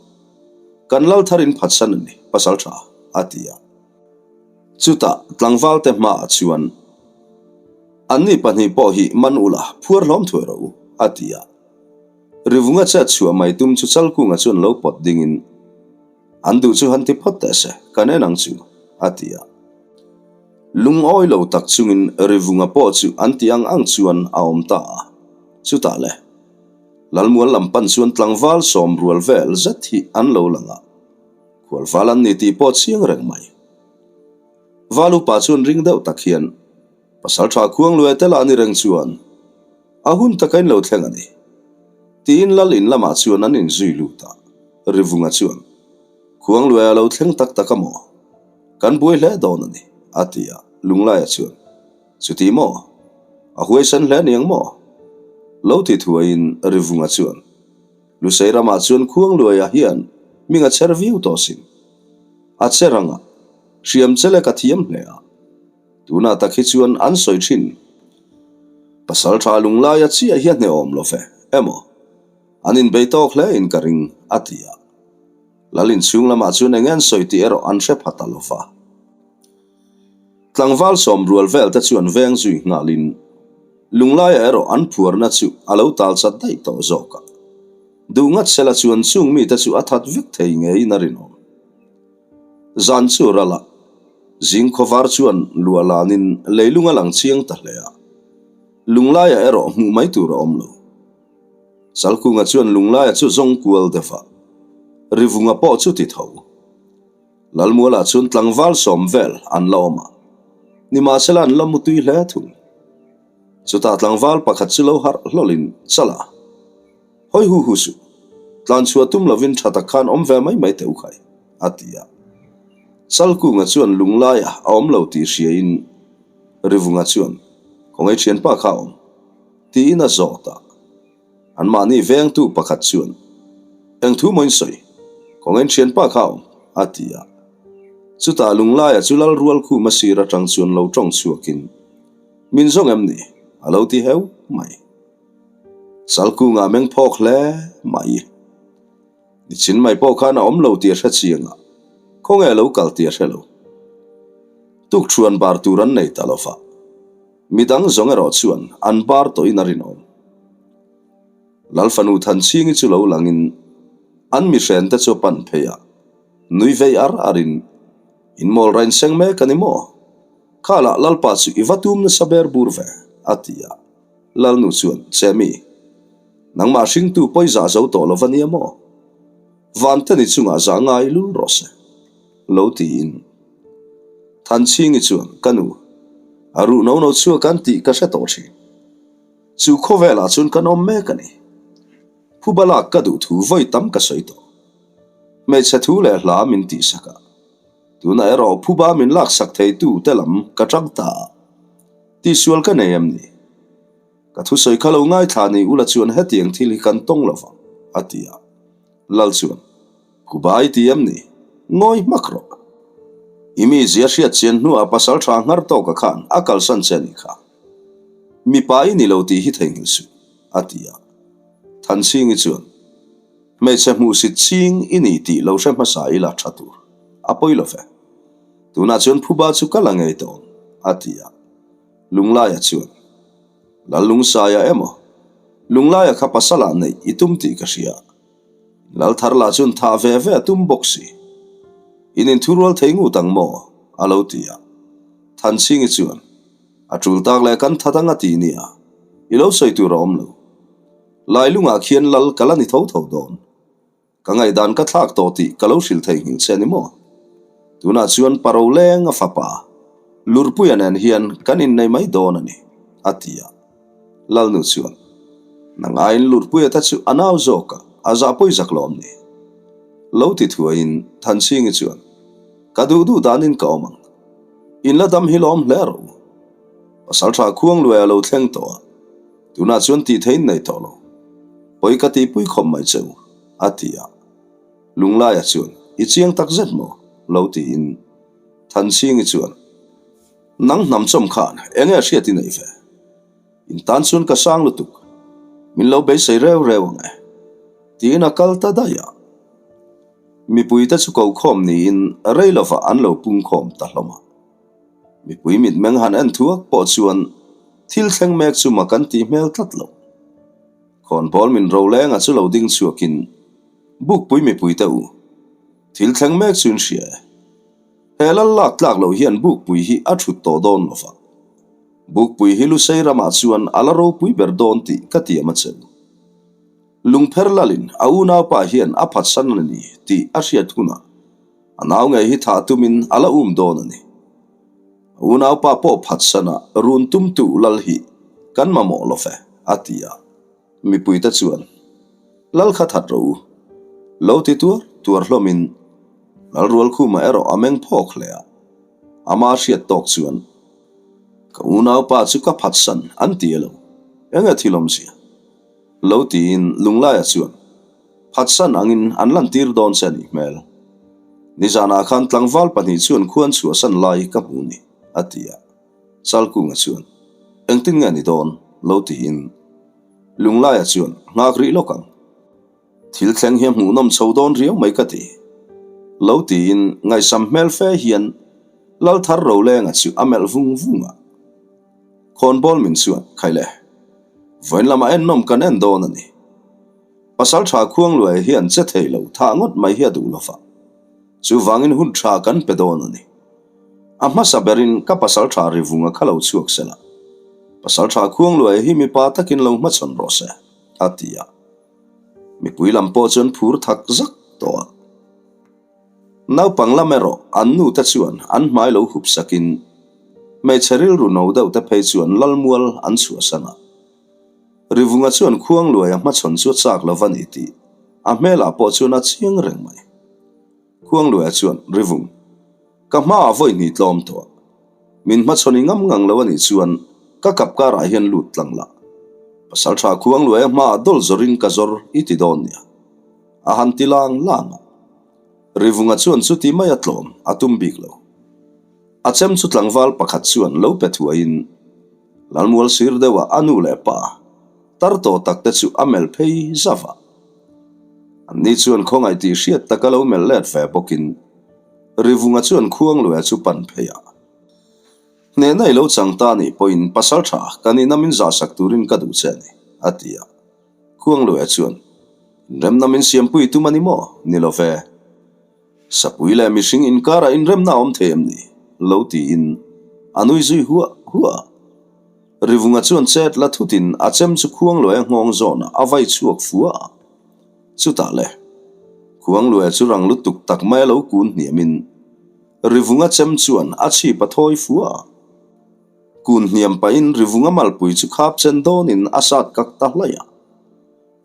Kan lal thar in phatsan a ni, pasal tha, a ti a. Chutah tlangvalte hmaah chuan, Anni pahnih pawh hi man ula, phuar hlawm thuai rawh u, a ti a. Rivunga chet chhuah mai tum chu Chalkunga chuan lo pawt dingin, An duh chu han ti phawt teh se, kan en ang chu, a ti a. Lungawi lo tak chungin Rivunga pawh chu an ti ang ang chuan a awm ta a. Chutah le, Lalmual lam pan chuan tlangval sawm rual vel zet hi an lo lang a, khualval an ni tih pawh chiang reng mai. Val upa chuan ring deuh tak hian, Pasalṭha Khuangluaia te lah ni reng chuan a hun taka in lo thleng a ni, tiin Lal in lamah chuan an inzui lut a. Rivunga chuan, Khuangluaia lo thleng tak tak a maw? Kan buai hle dawn a ni, a ti a. Lunglaia chuan, Chuti maw? A huaisan hle aniang maw? Lo ti thuaiin Rivunga chuan, Lusei ramah chuan Khuangluaia hian hming a chher viau tawh sin. A che rang a, hriam che le ka thiam hle a. Tunah tak hi chuan an sawi thin. Pasal tha lunglaia chiah hi a hnehawm lo ve emaw? An inbei tawk hle in ka ring, a ti a. Lal inchhung lamah chuan eng nge an sawi tih erawh an hre pha ta lo va. Tlangval sawm rual vel te chuan veng zui nghalin Lunglaia erawh an phuarna chu a lo tal chat daih tawh zawk a. Duh ngat sela chuan chung mite chu a that vek thei ngeiin a rinawm. Zan chu ral a, zing khawvar chuan luah lanin leilung a lang chiang ta hle a. Lunglaia erawh hmuh mai tur a awm lo. Chalkunga chuan Lunglaia chu zawng kual deuh a, Rivunga pawh chu ti tho. Lalmualah chuan tlangval sawm vel an la awm a, nimahsela an la mutui hle thung. Chutah tlangval pakhat chu lo harh hlawlin Chala, Hawi hu hu suh, tlan chhuah tum lovin tha tak khan awm ve mai mai teh u khai, a ti a. Chalkunga chuan Lunglaia a awm lo tih hriain Rivunga chuan, Khawngaih thianpa kha a awm. Tiin a zawt a. Anmahni vengtu pakhat chuan, Eng thu maw in sawi? Kawngin thianpa kha a awm, a ti a. Chutah Lunglaia chu lal rual khum a sir atang chuan lo tawng chhuakin, Min zawng em ni? a lo ti heu mai. Chalkunga meng phawk hle mai. Nichin mai pawh khan a awm lo tih a hre chiang a, khawnge a lo kal tih a hre lo. Tukṭhuan bar tur an nei ta lo va. Midang zawng erawh chuan an bar tawhin a rinawm. Lal fanu Thanchhingi chu lo langin an mihren te chu a pan phei a, nui vei ar arin, In mawl rain seng mek a ni maw? Khalah Lalpa chu i va tum nasa ber bur ve, a ti a. Lalnu chuan, Chemi, nangmah hringtu pawi zah zo tawh lo va nia maw? Vante ni chungah zah ngai lul rawh se. Lo tiin. Thanchhingi chuan, Ka nu, a ruh no no chhuak an tih ka hre tawh thin. Chu khawvelah chuan kan awm mek a ni. Phuba lak ka duh thu vawi tam ka sawi tawh. Hmeichhe thu leh hla min tihsak a, tunah erawh phuba min laksak theitu te lam ka tang ta a. Tihsual ka nei em ni? Ka thusawi kha lo ngaithla ni ula chuan hetiang thil hi kan tawng lo vang, a ti a. Lal chuan, Phuba i ti em ni? Ngawi hmak rawh. I mizia hriat chian hnuah pasal tha nghar tawka khan a kalsan che a nih kha. Mipa i ni lo tih hi theihnghilh suh, a ti a. Thanchhingi chuan, Hmeichhe hmuhsit ching i ni tih lo hre hmasa ila tha tur. A pawi lo ve. Tunah chuan phuba chu ka la ngei tawh ang, a ti a. Lunglaia chuan, Lal Lungsaia emaw? Lunglaia kha pasalah neih i tum tih ka hria. Lal thar lah chuan thah ve ve a tum bawk si. In inthurual thei ngut ang maw? a lo ti a. Thanchhingi chuan, A tul tak leh kan that ang a ti nia, i lo sawi tur a awm lo. Lailungah khian lal ka la ni tho tho dawn. Ka ngaihdan ka thlak tawh tih ka lo hrilh theihnghilh che a ni maw? Tunah chuan Paro leng a fapa Lurpuia nen hian kan innei mai dawn a ni, a ti a. Lalnu chuan, Nang aiin Lurpuia ta chu a nau zawk a, a zah pawi zak lawm ni? Lo ti thuaiin Thanchhingi chuan, Ka duh duh danin ka awm ang. In la dam hi lawm hle rawh u. Pasalṭha Khuangluaia lo thleng tawh a. Tunah chuan tih theiin nei tawh lo. Pawi ka tihpui khawp mai che u, a ti a. Lunglaia chuan, I chiang tak zet maw? lo tiin Thanchhingi chuan, Nang hnam chawm khan eng nge hriat i neih ve? In tan chuan ka sang lutuk. Min lo beisei reu reu ang e, tiin a kal ta daih a. Mipuite chu kokhawm niin rei lovah an lo pungkhawm ta hlawm a. Mipui mitmeng han en thuak pawh chuan thil thleng mek chu mak an tih hmel tlat lo. Khawnbawl min rolenga chu lo ding chhuakin, Bukpui mipuite u, thil thleng mek chu in hria e. He lal lak tlak loh hian Bukpui hi a thut tawh dawn lo va. Bukpui hi Lusei ramah chuan a la ropui ber dawn tih ka tiam a che u. Lungpher lalin a unaupa hian a phatsan a ni tih a hriat hunah a nau ngei hi thah tumin a la um dawn a ni. A unaupa pawh phatsana run tumtu lal hi kan mamawh lo ve, a ti a. Mipuite chuan, Lal kha that rawh u. Lo ti tuar tuar hlawmin Lalrualkhuma erawh a meng phawk hle a. Ama hriat tawk chuan, Ka unaupa chu ka phatsan an ti elo, enge thil awmzia? Lo tiin Lunglaia chuan phatsan angin an lantir dawn che a nih hmel. Nizanah khan tlangval pahnih chuan khuan chhuahsan lai ka hmu ni, a ti a. Chalkunga chuan, Engtin nge ni dawn? Lo tiin Lunglaia chuan, Nghak rih lawk ang. Thil thleng hi a hmuhnawm chho dawn riau mai ka ti. Lo tiin ngaihsam hmel fe hian Lalthar Rolenga chu a melh vung vung a. Khawnbawl min chuan, Khai le, vawiin lamah ennawm kan en dawn a ni. Pasal tha Khuangluaia hian che thei lo thah ngawt mai hi a duh lo va, chuvangin hun tha kan pe dawn a ni. A hmasa berin ka pasal tha Rivunga kha lo chhuak se la, pasal tha Khuangluaia hi mipa takin lo hmachhawn rawh se, a ti a. Mipui lam pawh chuan phur thak zak tawh a. Naupang lam erawh an nu te chuan an hmai lo hup sakin hmeichhe rilru no deuh te phei chuan Lalmual an chhuahsan a. Rivunga chuan Khuangluaia hmachhawn chu a chak lo va ni tih a hmelah pawh chuan a chiang reng mai. Khuangluaia chuan, Rivung, ka hmaah vawi hnih tlawm tawh a, min hmachhawn i ngam ngang lo a nih chuan ka kap karah hian lut tlang la. Pasalṭha Khuangluaia hmaah dawl zawrin ka zawr i ti dawn nia. A han ti lang lang a. Rivunga chuan chuti mai a tlawm a tum bik lo. A chem chu tlangval pakhat chuan lo pe thuaiin Lalmual sir deuha a nu leh pa tar tawh tak te chu a melh phei zauh a. Anni chuan khawngaih tih hriat taka lo melh let ve bawkin Rivunga chuan Khuangluaia chu pan phei a. Hnehna i lo chang ta nih pawhin pasal tha ka nihna min zahsak turin ka duh che a ni, a ti a. Khuangluaia chuan, Inremna min siampui tum a ni maw? Ni lo ve. Sapui leh mihring inkarah inremna a awm thei em ni? Lo tiin a nui zui huah huah a. Rivunga chuan chet la thutin a chem chu Khuangluaia nghawng zawnah a vai chhuak fua a. Chutah le, Khuangluaia chu rang lutuk tak mai a lo kun hniamin Rivunga chem chuan a chhip a thawi fua a. Kun hniam pahin Rivunga malpui chu khap chen dawnin a sat kak ta hlaih a.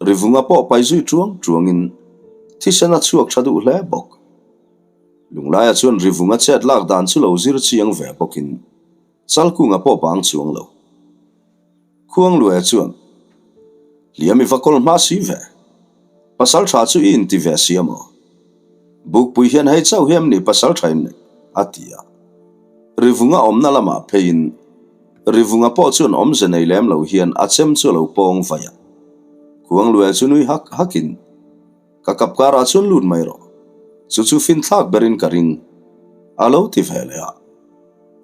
Rivunga pawh pai zui tuang tuangin thisen a chhuak tha duh hle bawk. Lunglaia chuan Rivunga chet lak dan chu lo zir chiang ve bawkin Chalkunga pawh bang chuang lo. Khuangluaia chuan, Hliam i va kawl hma si ve. Pasal tha chu i inti ve si a maw? Bukpui hian hei chauh hi em ni pasal tha in neih? a ti a. Rivunga awmna lamah pheiin Rivunga pawh chuan awmze nei lem lo hian a chem chu a lo pawng vaih a. Khuangluaia chu nui hak hakin, Ka kap karah chuan lut mai rawh. Chu chu finthlak berin ka ring, a lo ti ve leh a.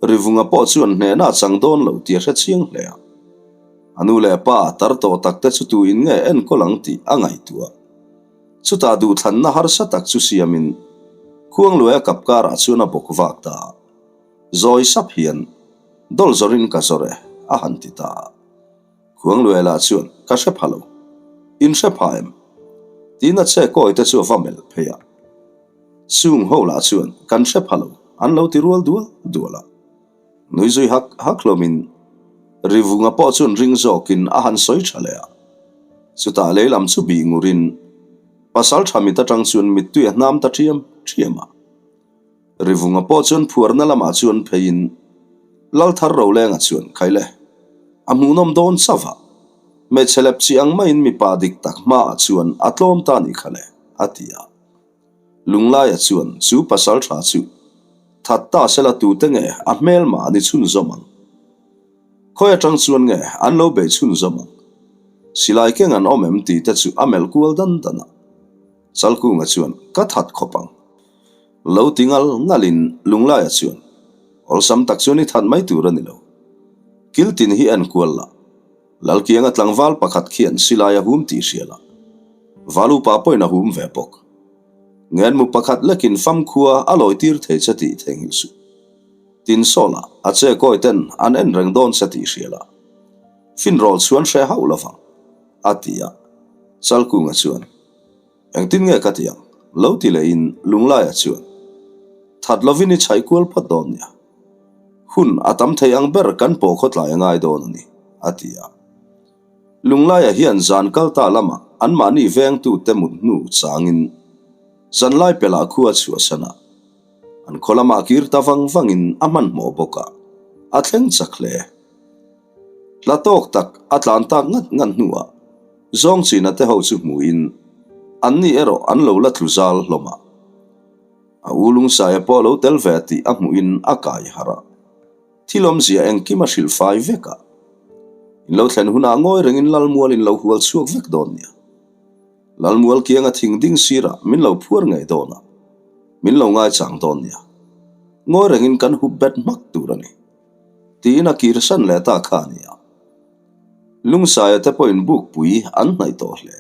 Rivunga pawh chuan hnehna a chang dawn lo tih a hre chiang hle a. A nu leh pa tar tawh tak te chu tu in nge enkawl ang tih a ngaihtuah. Chutah duhthlanna harsa tak chu siamin Khuangluaia kap karah chuan a bawk vak ta a. Zawi sap hian, Dawl zawrin ka zawr e, a han ti ta a. Khuangluaia lah chuan, Ka hre pha lo. In hre pha em? Tiin a che kawi te chu a va melh phei a. Chung ho lah chuan, Kan hre pha lo, an lo ti rual dual dual a. Nui zui hak hak hlawmin Rivunga pawh chuan ring zawkin a han sawi tha leh a. Chutah lei lam chu bih ngurin pasal tha mit atang chuan mittui a hnam ta ṭhiam ṭhiam a. Rivunga pawh chuan phuarna lamah chuan pheiin Lalthar Rolenga chuan, Khai le, a hmuhnawm dawn chauh a, hmeichhe lep chi ang maiin mipa dik tak hmaah chuan a tlawm ta nih kha le, a ti a. Lunglaia chuan chu pasal tha chu that ta sela tute nge a hmelma ni chhunzawm ang? Khawi atang chuan nge an lo bei chhunzawm ang? Silai keng an awm em tih te chu a melh kual dan dan a. Chalkunga chuan, Ka that khawp ang. Lo ti ngal ngalin Lunglaia chuan, Awlsam tak chuan i that mai tur a ni lo. Kiltin hi en kual la. Lalkianga tlangval pakhat khian silai a hum tih hria la. Valupa pawhin a hum ve bawk. Ngenmu pakhat lekin famkhua a lawitir thei che tih theihnghilh suh. Tin Sawla, a che kawi ten an en reng dawn che tih hria la. Finrawl chuan hre hauh lo vang, a ti a. Chalkunga chuan, Engtin nge ka ti ang? Lo ti lehin Lunglaia chuan, That lovin i chhaih kual phawt dawn nia. Hun a tam thei ang ber kan pawh khawtlai a ngai dawn a ni, a ti a. Lunglaia hian zan kal ta lamah anmahni vengtute mut hnu changin zanlai pelah khua chhuahsan a. An khaw lamah kir ta vang vangin a hmanhmawh bawk a, a thleng chak hle. Hla tawk tak a tlan tak ngat ngat hnuah Zawngchina te ho chu hmuhin anni erawh an lo la tlu zal hlawm a. A u Lungsaia pawh lo tel ve tih a hmuhin a kai harh a. Thil awmzia engkim a hrilh fai vek a. In lo thlen hunah ngawi rengin Lalmual in lo hual chhuak vek dawn nia. Lalmual kianga thing ding sirah min lo phuar ngei dawn a, min lo ngaichang dawn nia. Ngawi rengin kan hup bet hmak tur a ni. Tiin a kir san leh ta kha a nia. Lungsaia te pawhin bukpui an hnaih tawh hle.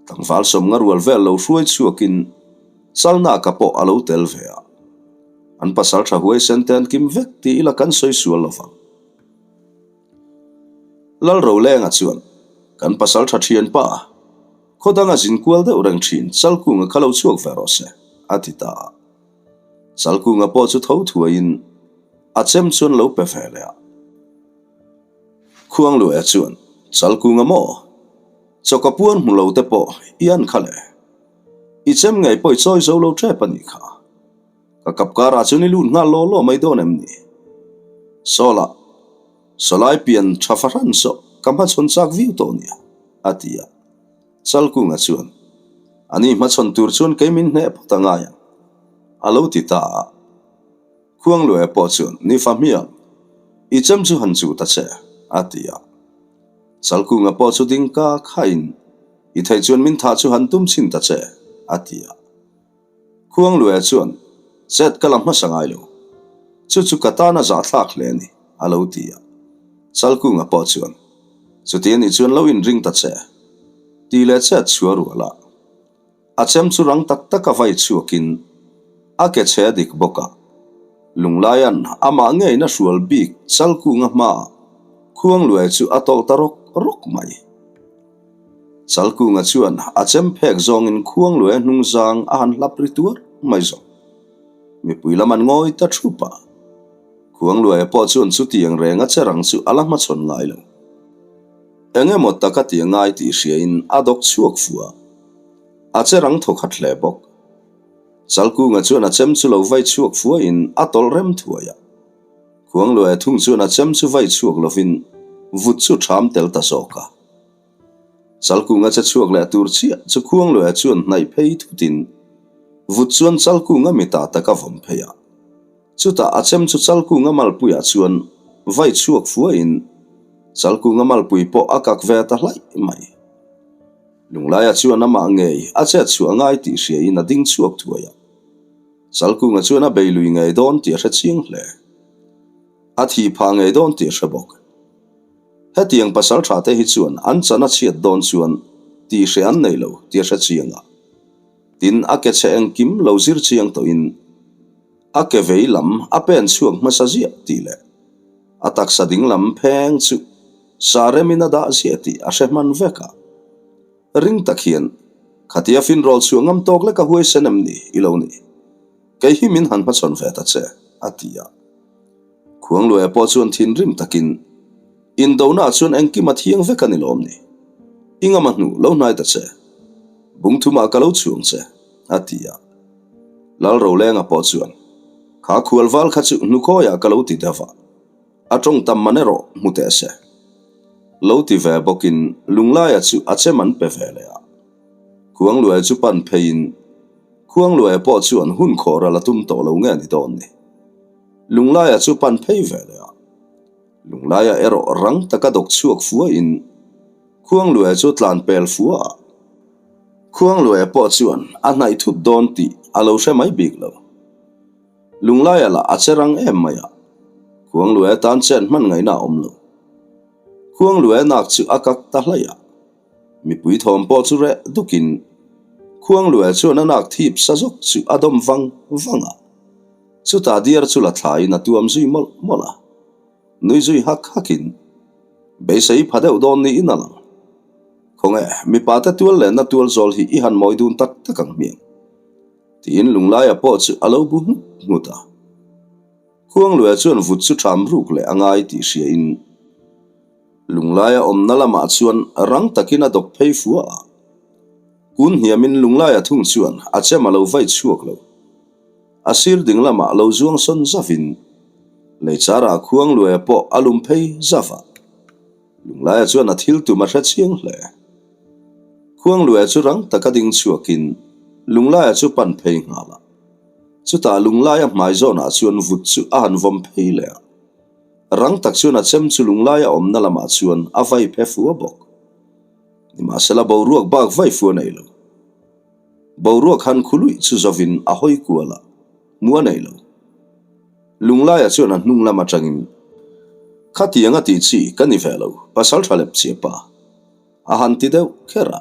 Tlangval sawmnga rual vel lo hruai chhuakin Chalnaka pawh a lo tel ve a. An pasal tha huaisen te an kim vek tih ila kan sawi sual lo vang. Lalrolenga chuan, Kan pasal tha thian pa, khaw danga zin kual deuh reng thin Chalkunga kha lo chhuak ve rawh se, a ti ta a. Chalkunga pawh chu tho thuaiin a chem chuan lo pe ve leh a. Khuangluaia chuan, Chalkunga maw? Chawka puan hmu lo te pawh i an kha le. I chem ngei pawh i chawi zo lo tep a nih kha. Ka kap karah chuan i lut nghal law law mai dawn em ni? Sawla, Sawlai pian tha fahran saw ka hmachhawn chak viau tawh nia, a ti a. Chalkunga chuan, Ani hmachhawn tur chuan kei min hneh phawt a ngai ang, a lo ti ta a. Khuangluaia pawh chuan, Ni fa hmiang, i chem chu han chuh ta che, a ti a. Chalkunga pawh chu ding ka khain, I theih chuan min thah chu han tum chhin ta che, a ti a. Khuangluaia chuan, Chet ka la hmasa ngai lo. Chu chu ka tana zahthlak hle a ni, a lo ti a. Chalkunga pawh chuan, Chuti a nih chuan lo inring ta che, ti leh chet chhuah rual a. A chem chu rang tak tak a vai chhuakin a ke chhe a dik bawk a. Lunglaia'n amah ngeiin a hrual bik Chalkunga hmaah Khuangluaia chu a tawlh ta rawk rawk mai. Chalkunga chuan a chem phek zawngin Khuangluaia hnung zang a han hlap ri tuar mai zawk. Mipui lam an ngawi ta thup a. Khuangluaia pawh chuan chutiang reng a che rang chu a la hmachhawn ngai lo. Eng emaw tak a ti a ngai tih hriain a dawk chhuak fu a. A che rang thawkhat hle bawk. Chalkunga chuan a chem chu lo vai chhuak fuaiin a tawlh rem thuai a. Khuangluaia thung chuan a chem chu vai chhuak lovin vut chu ṭham tel ta zawk a. Chalkunga che chhuak leh tur chiah chu Khuangluaia chuan hnaih phei thutin vut chuan Chalkunga mitah tak a vawm phei a. Chutah a chem chu Chalkunga malpuiah chuan vai chhuak fuaiin Chalkunga malpui pawh a kak ve ta hlaih mai. Lunglaia chuan amah ngei a chet chhuah ngai tih hriain a ding chhuak thuai a. Chalkunga chuan a bei lui ngei dawn tih a hre chiang hle. A thih phah ngei dawn tih a hre bawk. Hetiang pasal tha te hi chuan an chan a chhiat dawn chuan tih hre an nei lo tih a hre chiang a. Tin, a ke chhe engkim lo zir chiang tawhin a ke vei lam a pen chhuak hmasa ziah tih leh a taksa ding lam pheng chu sa remin a dah ziah tih a hre hman vek a. Ring tak hian, Khatia finrawl chhuah ngam tawk lek a huaisen em ni i lo ni? Kei hi min han hmachhawn ve ta che, a ti a. Khuangluaia pawh chuan thinrim takin, Indona chuan engkim a thiang vek a ni lawm ni? I ngam a hnu lo hnai ta che. Bung thumah ka lo chhuang che, a ti a. Lalrolenga pawh chuan, Kha khualval kha chu hnukhawiah ka lo ti deuh a, a tawng tam man erawh hmu teh se. Lo ti ve bawkin Lunglaia chu a chem an pe ve leh a. Khuangluaia chu pan pheiin Khuangluaia pawh chuan hun khawhral a tum tawh lo nge ni dawn ni. Lunglaia chu pan phei ve leh a. Lunglaia erawh rang taka dawk chhuak fuaiin. Khuangluaia chu tlan pel fua a. Khuangluaia pawh chuan a hnaih thut dawn tih a lo hre mai bik lo. Lunglaia lah a che rang em mai a, Khuangluaia tan chen hman ngaihna a awm lo. Khuangluaia nak chu a kak ta hlaih a, mipui thawm pawh chu reh dukin Khuangluaia chuan a nak thip sa zawk chu a dawm vang vang a, chutah diar chu la thlaiin a tuam zui mawlh mawlh a. Nui zui hak hakin, Beisei pha deuh dawn niin a lang. Khawnge, mipa te tual lenna tual zawl hi i han mawi dun tak tak ang hmiang. Tiin Lunglaia pawh chu a lo bu nghut nghut a. Khuangluaia chuan vut chu ṭham ruk leh a ngai tih hriain Lunglaia awmna lamah chuan rang takin a dawk phei fua a. Kun hniamin Lunglaia thung chuan a chem a lo vai chhuak lo. A sir ding lamah lo zuang sawn zavin leichara Khuangluaia pawh a lum phei zav a. Lunglaia chuan a thil tum a hre chiang hle. Khuangluaia chu rang taka ding chhuakin Lunglaia chu pan phei nghal a. Chutah Lunglaia hmai zawnah chuan vut chu a han vawm phei leh a. Rang tak chuan a chem chu Lunglaia awmna lamah chuan a vai phe fua bawk. Nimahsela boruak bak vai fua nei lo. Boruak han khuluih chu zovin a hawi kual a, hmu a nei lo. Lunglaia chuan a hnung lam atangin, Khatiang a tih chi ka ni ve lo, pasal tha lep chiah pa, a han ti deuh kher a.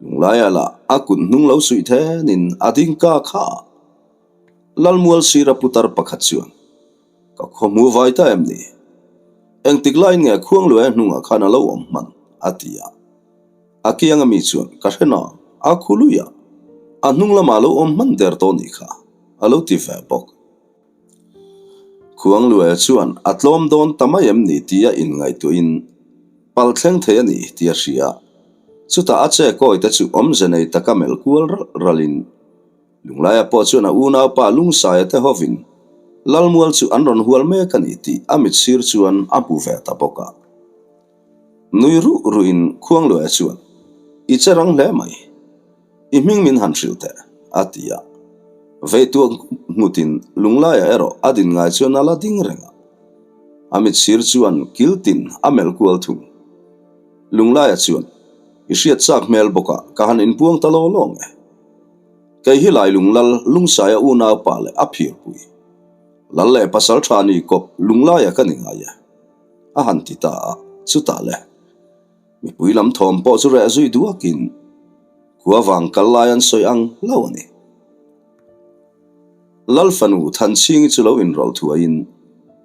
Lunglaia lah a kut hnung lo suih thenin a ding ka kha a. Lalmual sira putar pakhat chuan, Ka khawhmu vai ta em ni? Engtik laiin nge Khuangluaia hnungah khan a lo awm hman? a ti a. A kiang ami chuan, Ka hre na, a khului a, a hnung lamah a lo awm hman der tawh nih kha, a lo ti ve bawk. Khuangluaia chuan a tlawm dawn ta mai em ni tia inngaihtuahin pal thleng thei a ni tih a hria. Chutah a che kawi te chu awmze nei taka melh kual ralh ralhin Lunglaia pawh chuan a unaupa Lungsaia te hovin Lalmual chu an rawn hual mek a ni tih a mitsir chuan a hmu ve ta bawk a. Nui ruh ruhin Khuangluaia chuan, I che rang hle mai. I hming min han hrilh teh, a ti a. Veituak nghutin Lunglaia erawh a din ngai chuan a la ding reng a. A mitsir chuan kiltin a melh kual thung. Lunglaia chuan, I hriat chak hmel bawkah ka han inpuang ta law law nge. Kei hi Lailung Lal Lungsaia unaupa leh a phirpui. Lal leh pasal tha ni kawp Lunglaia ka ni ngai e. A han ti ta a, chutah le. Mipui lam thawm pawh chu reh zui duakin khua vang kal lai an sawi ang lo a ni. Lal fanu Thanchhingi chu lo inrawlh thuaiin,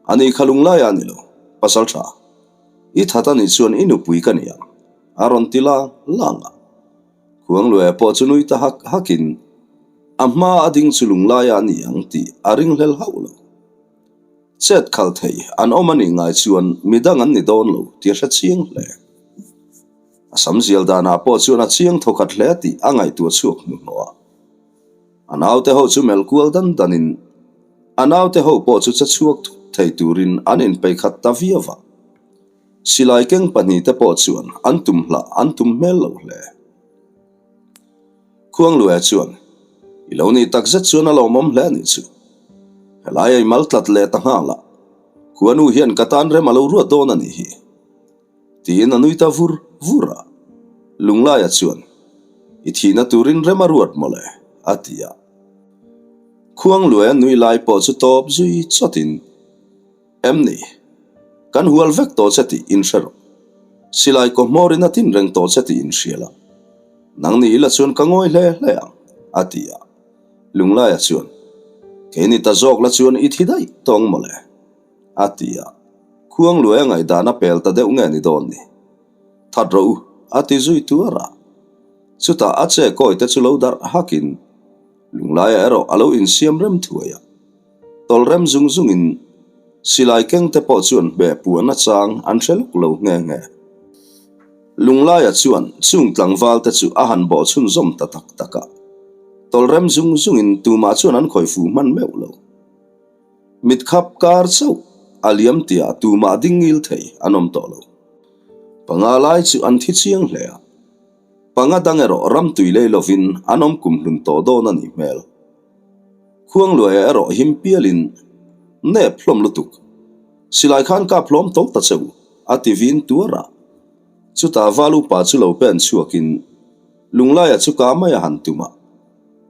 A ni kha Lunglaia a ni lo, pasal tha. I that a nih chuan i nupui ka ni ang, a rawn ti lang lang a. Khuangluaia pawh chu nui ta hak hakin a hma a ding chu Lunglaia a ni ang tih a ringhlel hauh lo. Chet khal thei an awm a nih ngai chuan midang an ni dawn lo tih a hre chiang hle. A sam zial danah pawh chuan a chiang thawkhat hle tih a ngaihtuah chhuak hnuhnawh a. A naute ho chu melh kual dan danin a naute ho pawh chu che chhuak thut thei turin an inpeikhat ta viau a. Silai keng pahnihte pawh chuan an tum hlah an tum hmel lo hle. Khuangluaia chuan, I lo nih tak zet chuan a lawmawm hle a nih chu. Helai a i mal tlat leh ta nghal a, khuanu hian ka tan rem a lo ruat dawn a nih hi. Tiin a nui ta vur vur a. Lunglaia chuan, I thihna turin rem a ruat mawle, a ti a. Khuangluaia nui lai pawh chu tawp zui chawtin, Em ni? Kan hual vek tawh che tih in hre rawh. Silai kaw hmawrin a tin reng tawh che tih in hria la. Nang ni ila chuan ka ngawi hle hle ang, a ti a. Lunglaia chuan, Kei ni ta zawk la chuan i thi daih tawng mawle, a ti a. Khuangluaia ngaihdan a pel ta deuh nge ni dawn ni? That rawh u, a ti zui tuar a. Chutah a che kawi te chu lo darh hakin Lunglaia erawh a lo insiam rem thuai a. Tawlh rem zung zungin silai keng te pawh chuan hmeh puan a chang an hre lawk lo nghe nghe. Lunglaia chuan chung tlangval te chu a han bawh chhunzawm ta tak tak a. Tawlh rem zung zungin tumah chuan an khawi fuh hman meuh lo. Mit khap kar chauh a liam tiah tumah ding ngil thei an awm tawh lo. Panga lai chu an thi chiang hle a. Panga dang erawh ram tui lei lovin an awm kum hlun tawh dawn a nih hmel. Khuangluaia erawh him pialin nep hlawm lutuk. Silai khan kap hlawm tawk ta che u, a ti vin tuar a. Chutah val upa chu lo pen chhuakin Lunglaia chu ka mai a han tum a.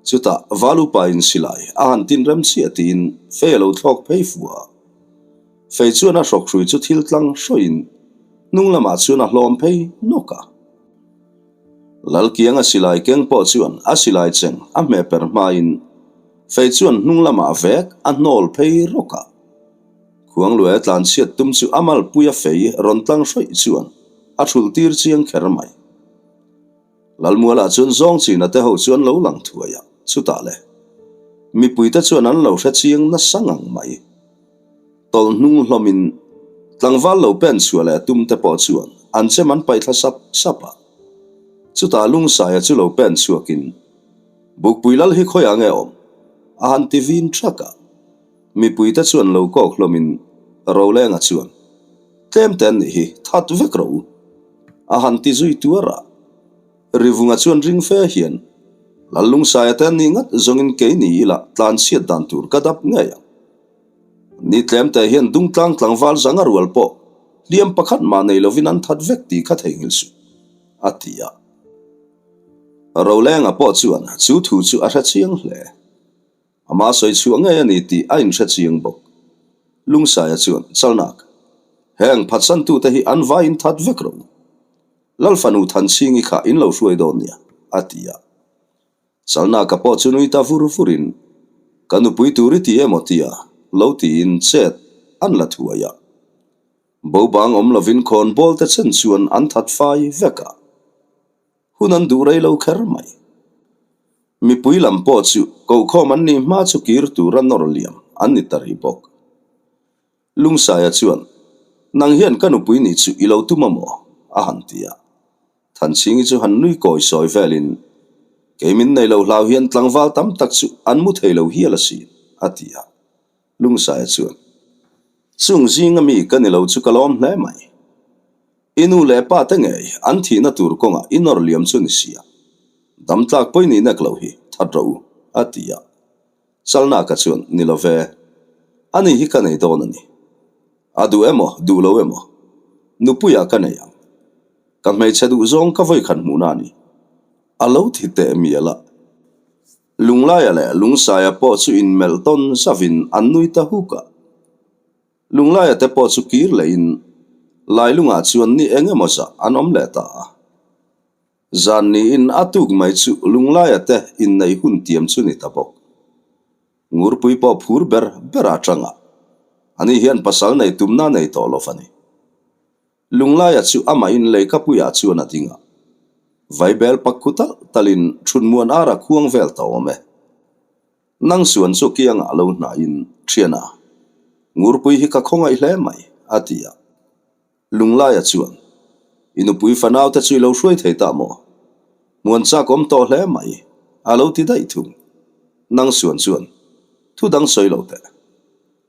Chutah val upa in silai a han tin rem chiah tiin fei a lo thlawk phei fu a. Fei chuan a hrawk hrui chu thil tlang hrawiin hnung lamah chuan a hlawm phei nawk a. Lalkianga silai keng pawh chuan a silai cheng a hmeh per hmain fei chuan hnung lamah vek a hnawl phei rawk a. Khuangluaia tlanchhiat tum chu a malpuia fei rawn tlang hrawih chuan a thulh tir chiang kher mai. Lalmualah chuan zawng china te ho chu an lo lang thuai a, chutah le mipuite chuan an lo hre chiang nasa ngang mai. Tawlh hnung hlawmin tlangval lo pen chhuah leh tum te pawh chuan an chem an paih thla sap sap a. Chutah Lungsaia chu lo pen chhuakin, Bukpui lal hi khawiah nge awm? a han ti vin thak a. Mipuite chuan lo kawk hlawmin Rolenga chuan, Tlem te an nih hi, that vek rawh u, a han ti zui tuar a. Rivunga chuan ring fe hian, Lallungsaia te an nih ngat zawngin kei ni ila tlan chhiat dan tur ka dap ngei ang. Ni tlem te hian dungtlang tlangval zanga rual pawh hliam pakhat mah nei lovin an that vek tih kha theihnghilh suh, a ti a. Rolenga pawh chuan chu thu chu a hre chiang hle. Amah sawi chhuah ngei a ni tih a inhre chiang bawk. Lungsaia chuan, Chalnak, heng phatsantute hi an vaiin that vek rawh u. Lalfanu Thanchhingi kha in lo hruai dawn nia, a ti a. Chalnaka pawh chu nui ta vur vurin, Ka nupui tur i ti emaw tia lo tiin chet an la thuai a. Bobang awm lovin khawnbawl te chen chuan an that fai vek a. Hun an duh rei lo kher mai. Mipui lam pawh chu kohkhawm an nih hma chu kir tura nawr liam an ni ta rih bawk. Lungsaia chuan, Nang hian ka nupui nih chu i lo tum a maw? a han ti a. Thanchhingi chu han nui kawi sawi velin, Kei min nei lo hlau hian tlangval tam tak chu an mu thei lo hial asin, a ti a. Lungsaia chuan, Chung zinga mi ka ni lo chu ka lawm hle mai. I nu leh pa te ngei an thihna tur kawngah i nawr liam chu ni sia. Dam tlak pawi nih nek lo hi that rawh u, a ti a. Chalnaka chuan, Ni lo ve. Ani hi ka nei dawn a ni. A duh emaw, duh lo emaw, nupuiah ka nei ang. Ka hmeichhe duh zawng ka vawikhat hmuhna a ni. A lo thi teh mial a. Lunglaia leh Lungsaia pawh chu inmelh tawn zavin an nui ta huk a. Lunglaia te pawh chu kir lehin Lailungah chuan ni eng emaw zah an awm leh ta a. Zan niin a tuk mai chu Lunglaia te inneih hun tiam chu ni ta bawk. Ngurpui pawh phur ber ber a tang a, ani hian pasal nei tumna nei tawh lo va ni. Lunglaia chu amah in leikapuiah chuan a ding a, vaibel pak khu tal talin thutmuan ara khuang vel ta awm e. Nang suan chu kiangah lo hnaiin thian a, Ngurpui hi ka khawngaih hle mai, a ti a. Lunglaia chuan, I nupui fanau te chu i lo hruai thei ta maw? Muan chak awm tawh hle mai, a lo ti daih thung. Nang suan chuan, Thu dang sawi lo teh.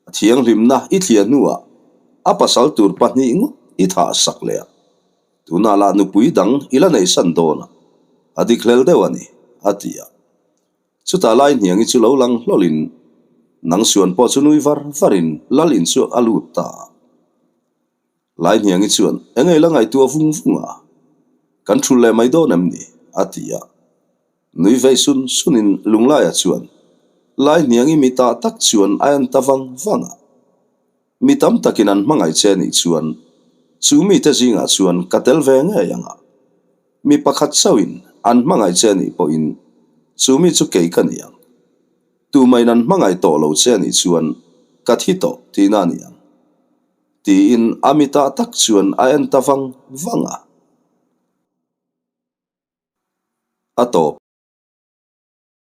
A thianghlimna i thliah hnuah a pasal tur pahnih ngawt i thah sak leh a, tunah lah nupui dang i la neihsan dawn a, a dik hlel deuh a ni, a ti a. Chutah lai hniangi chu lo lang hlawlin nang suan pawh chu nui var varin lal in chu a lut ta a. Lai hniangi chuan eng ei la ngaihtuah vung vung a, Kan thul leh mai dawn em ni? a ti a. Nui vei sun sunin Lunglaia chuan Lai hniangi mi tah tak chuan a en ta vang vang a. Mi tam takin an hmangaih che nih chuan chu mite zingah chuan ka tel ve ngei ang a. Mi pakhat chauhin an hmangaih che nih pawhin chu mi chu kei ka ni ang. Tumahin an hmangaih tawh lo che nih chuan ka thi tawh tihna a ni ang. Tiin a mitah tak chuan a en ta vang vang a. A tawp.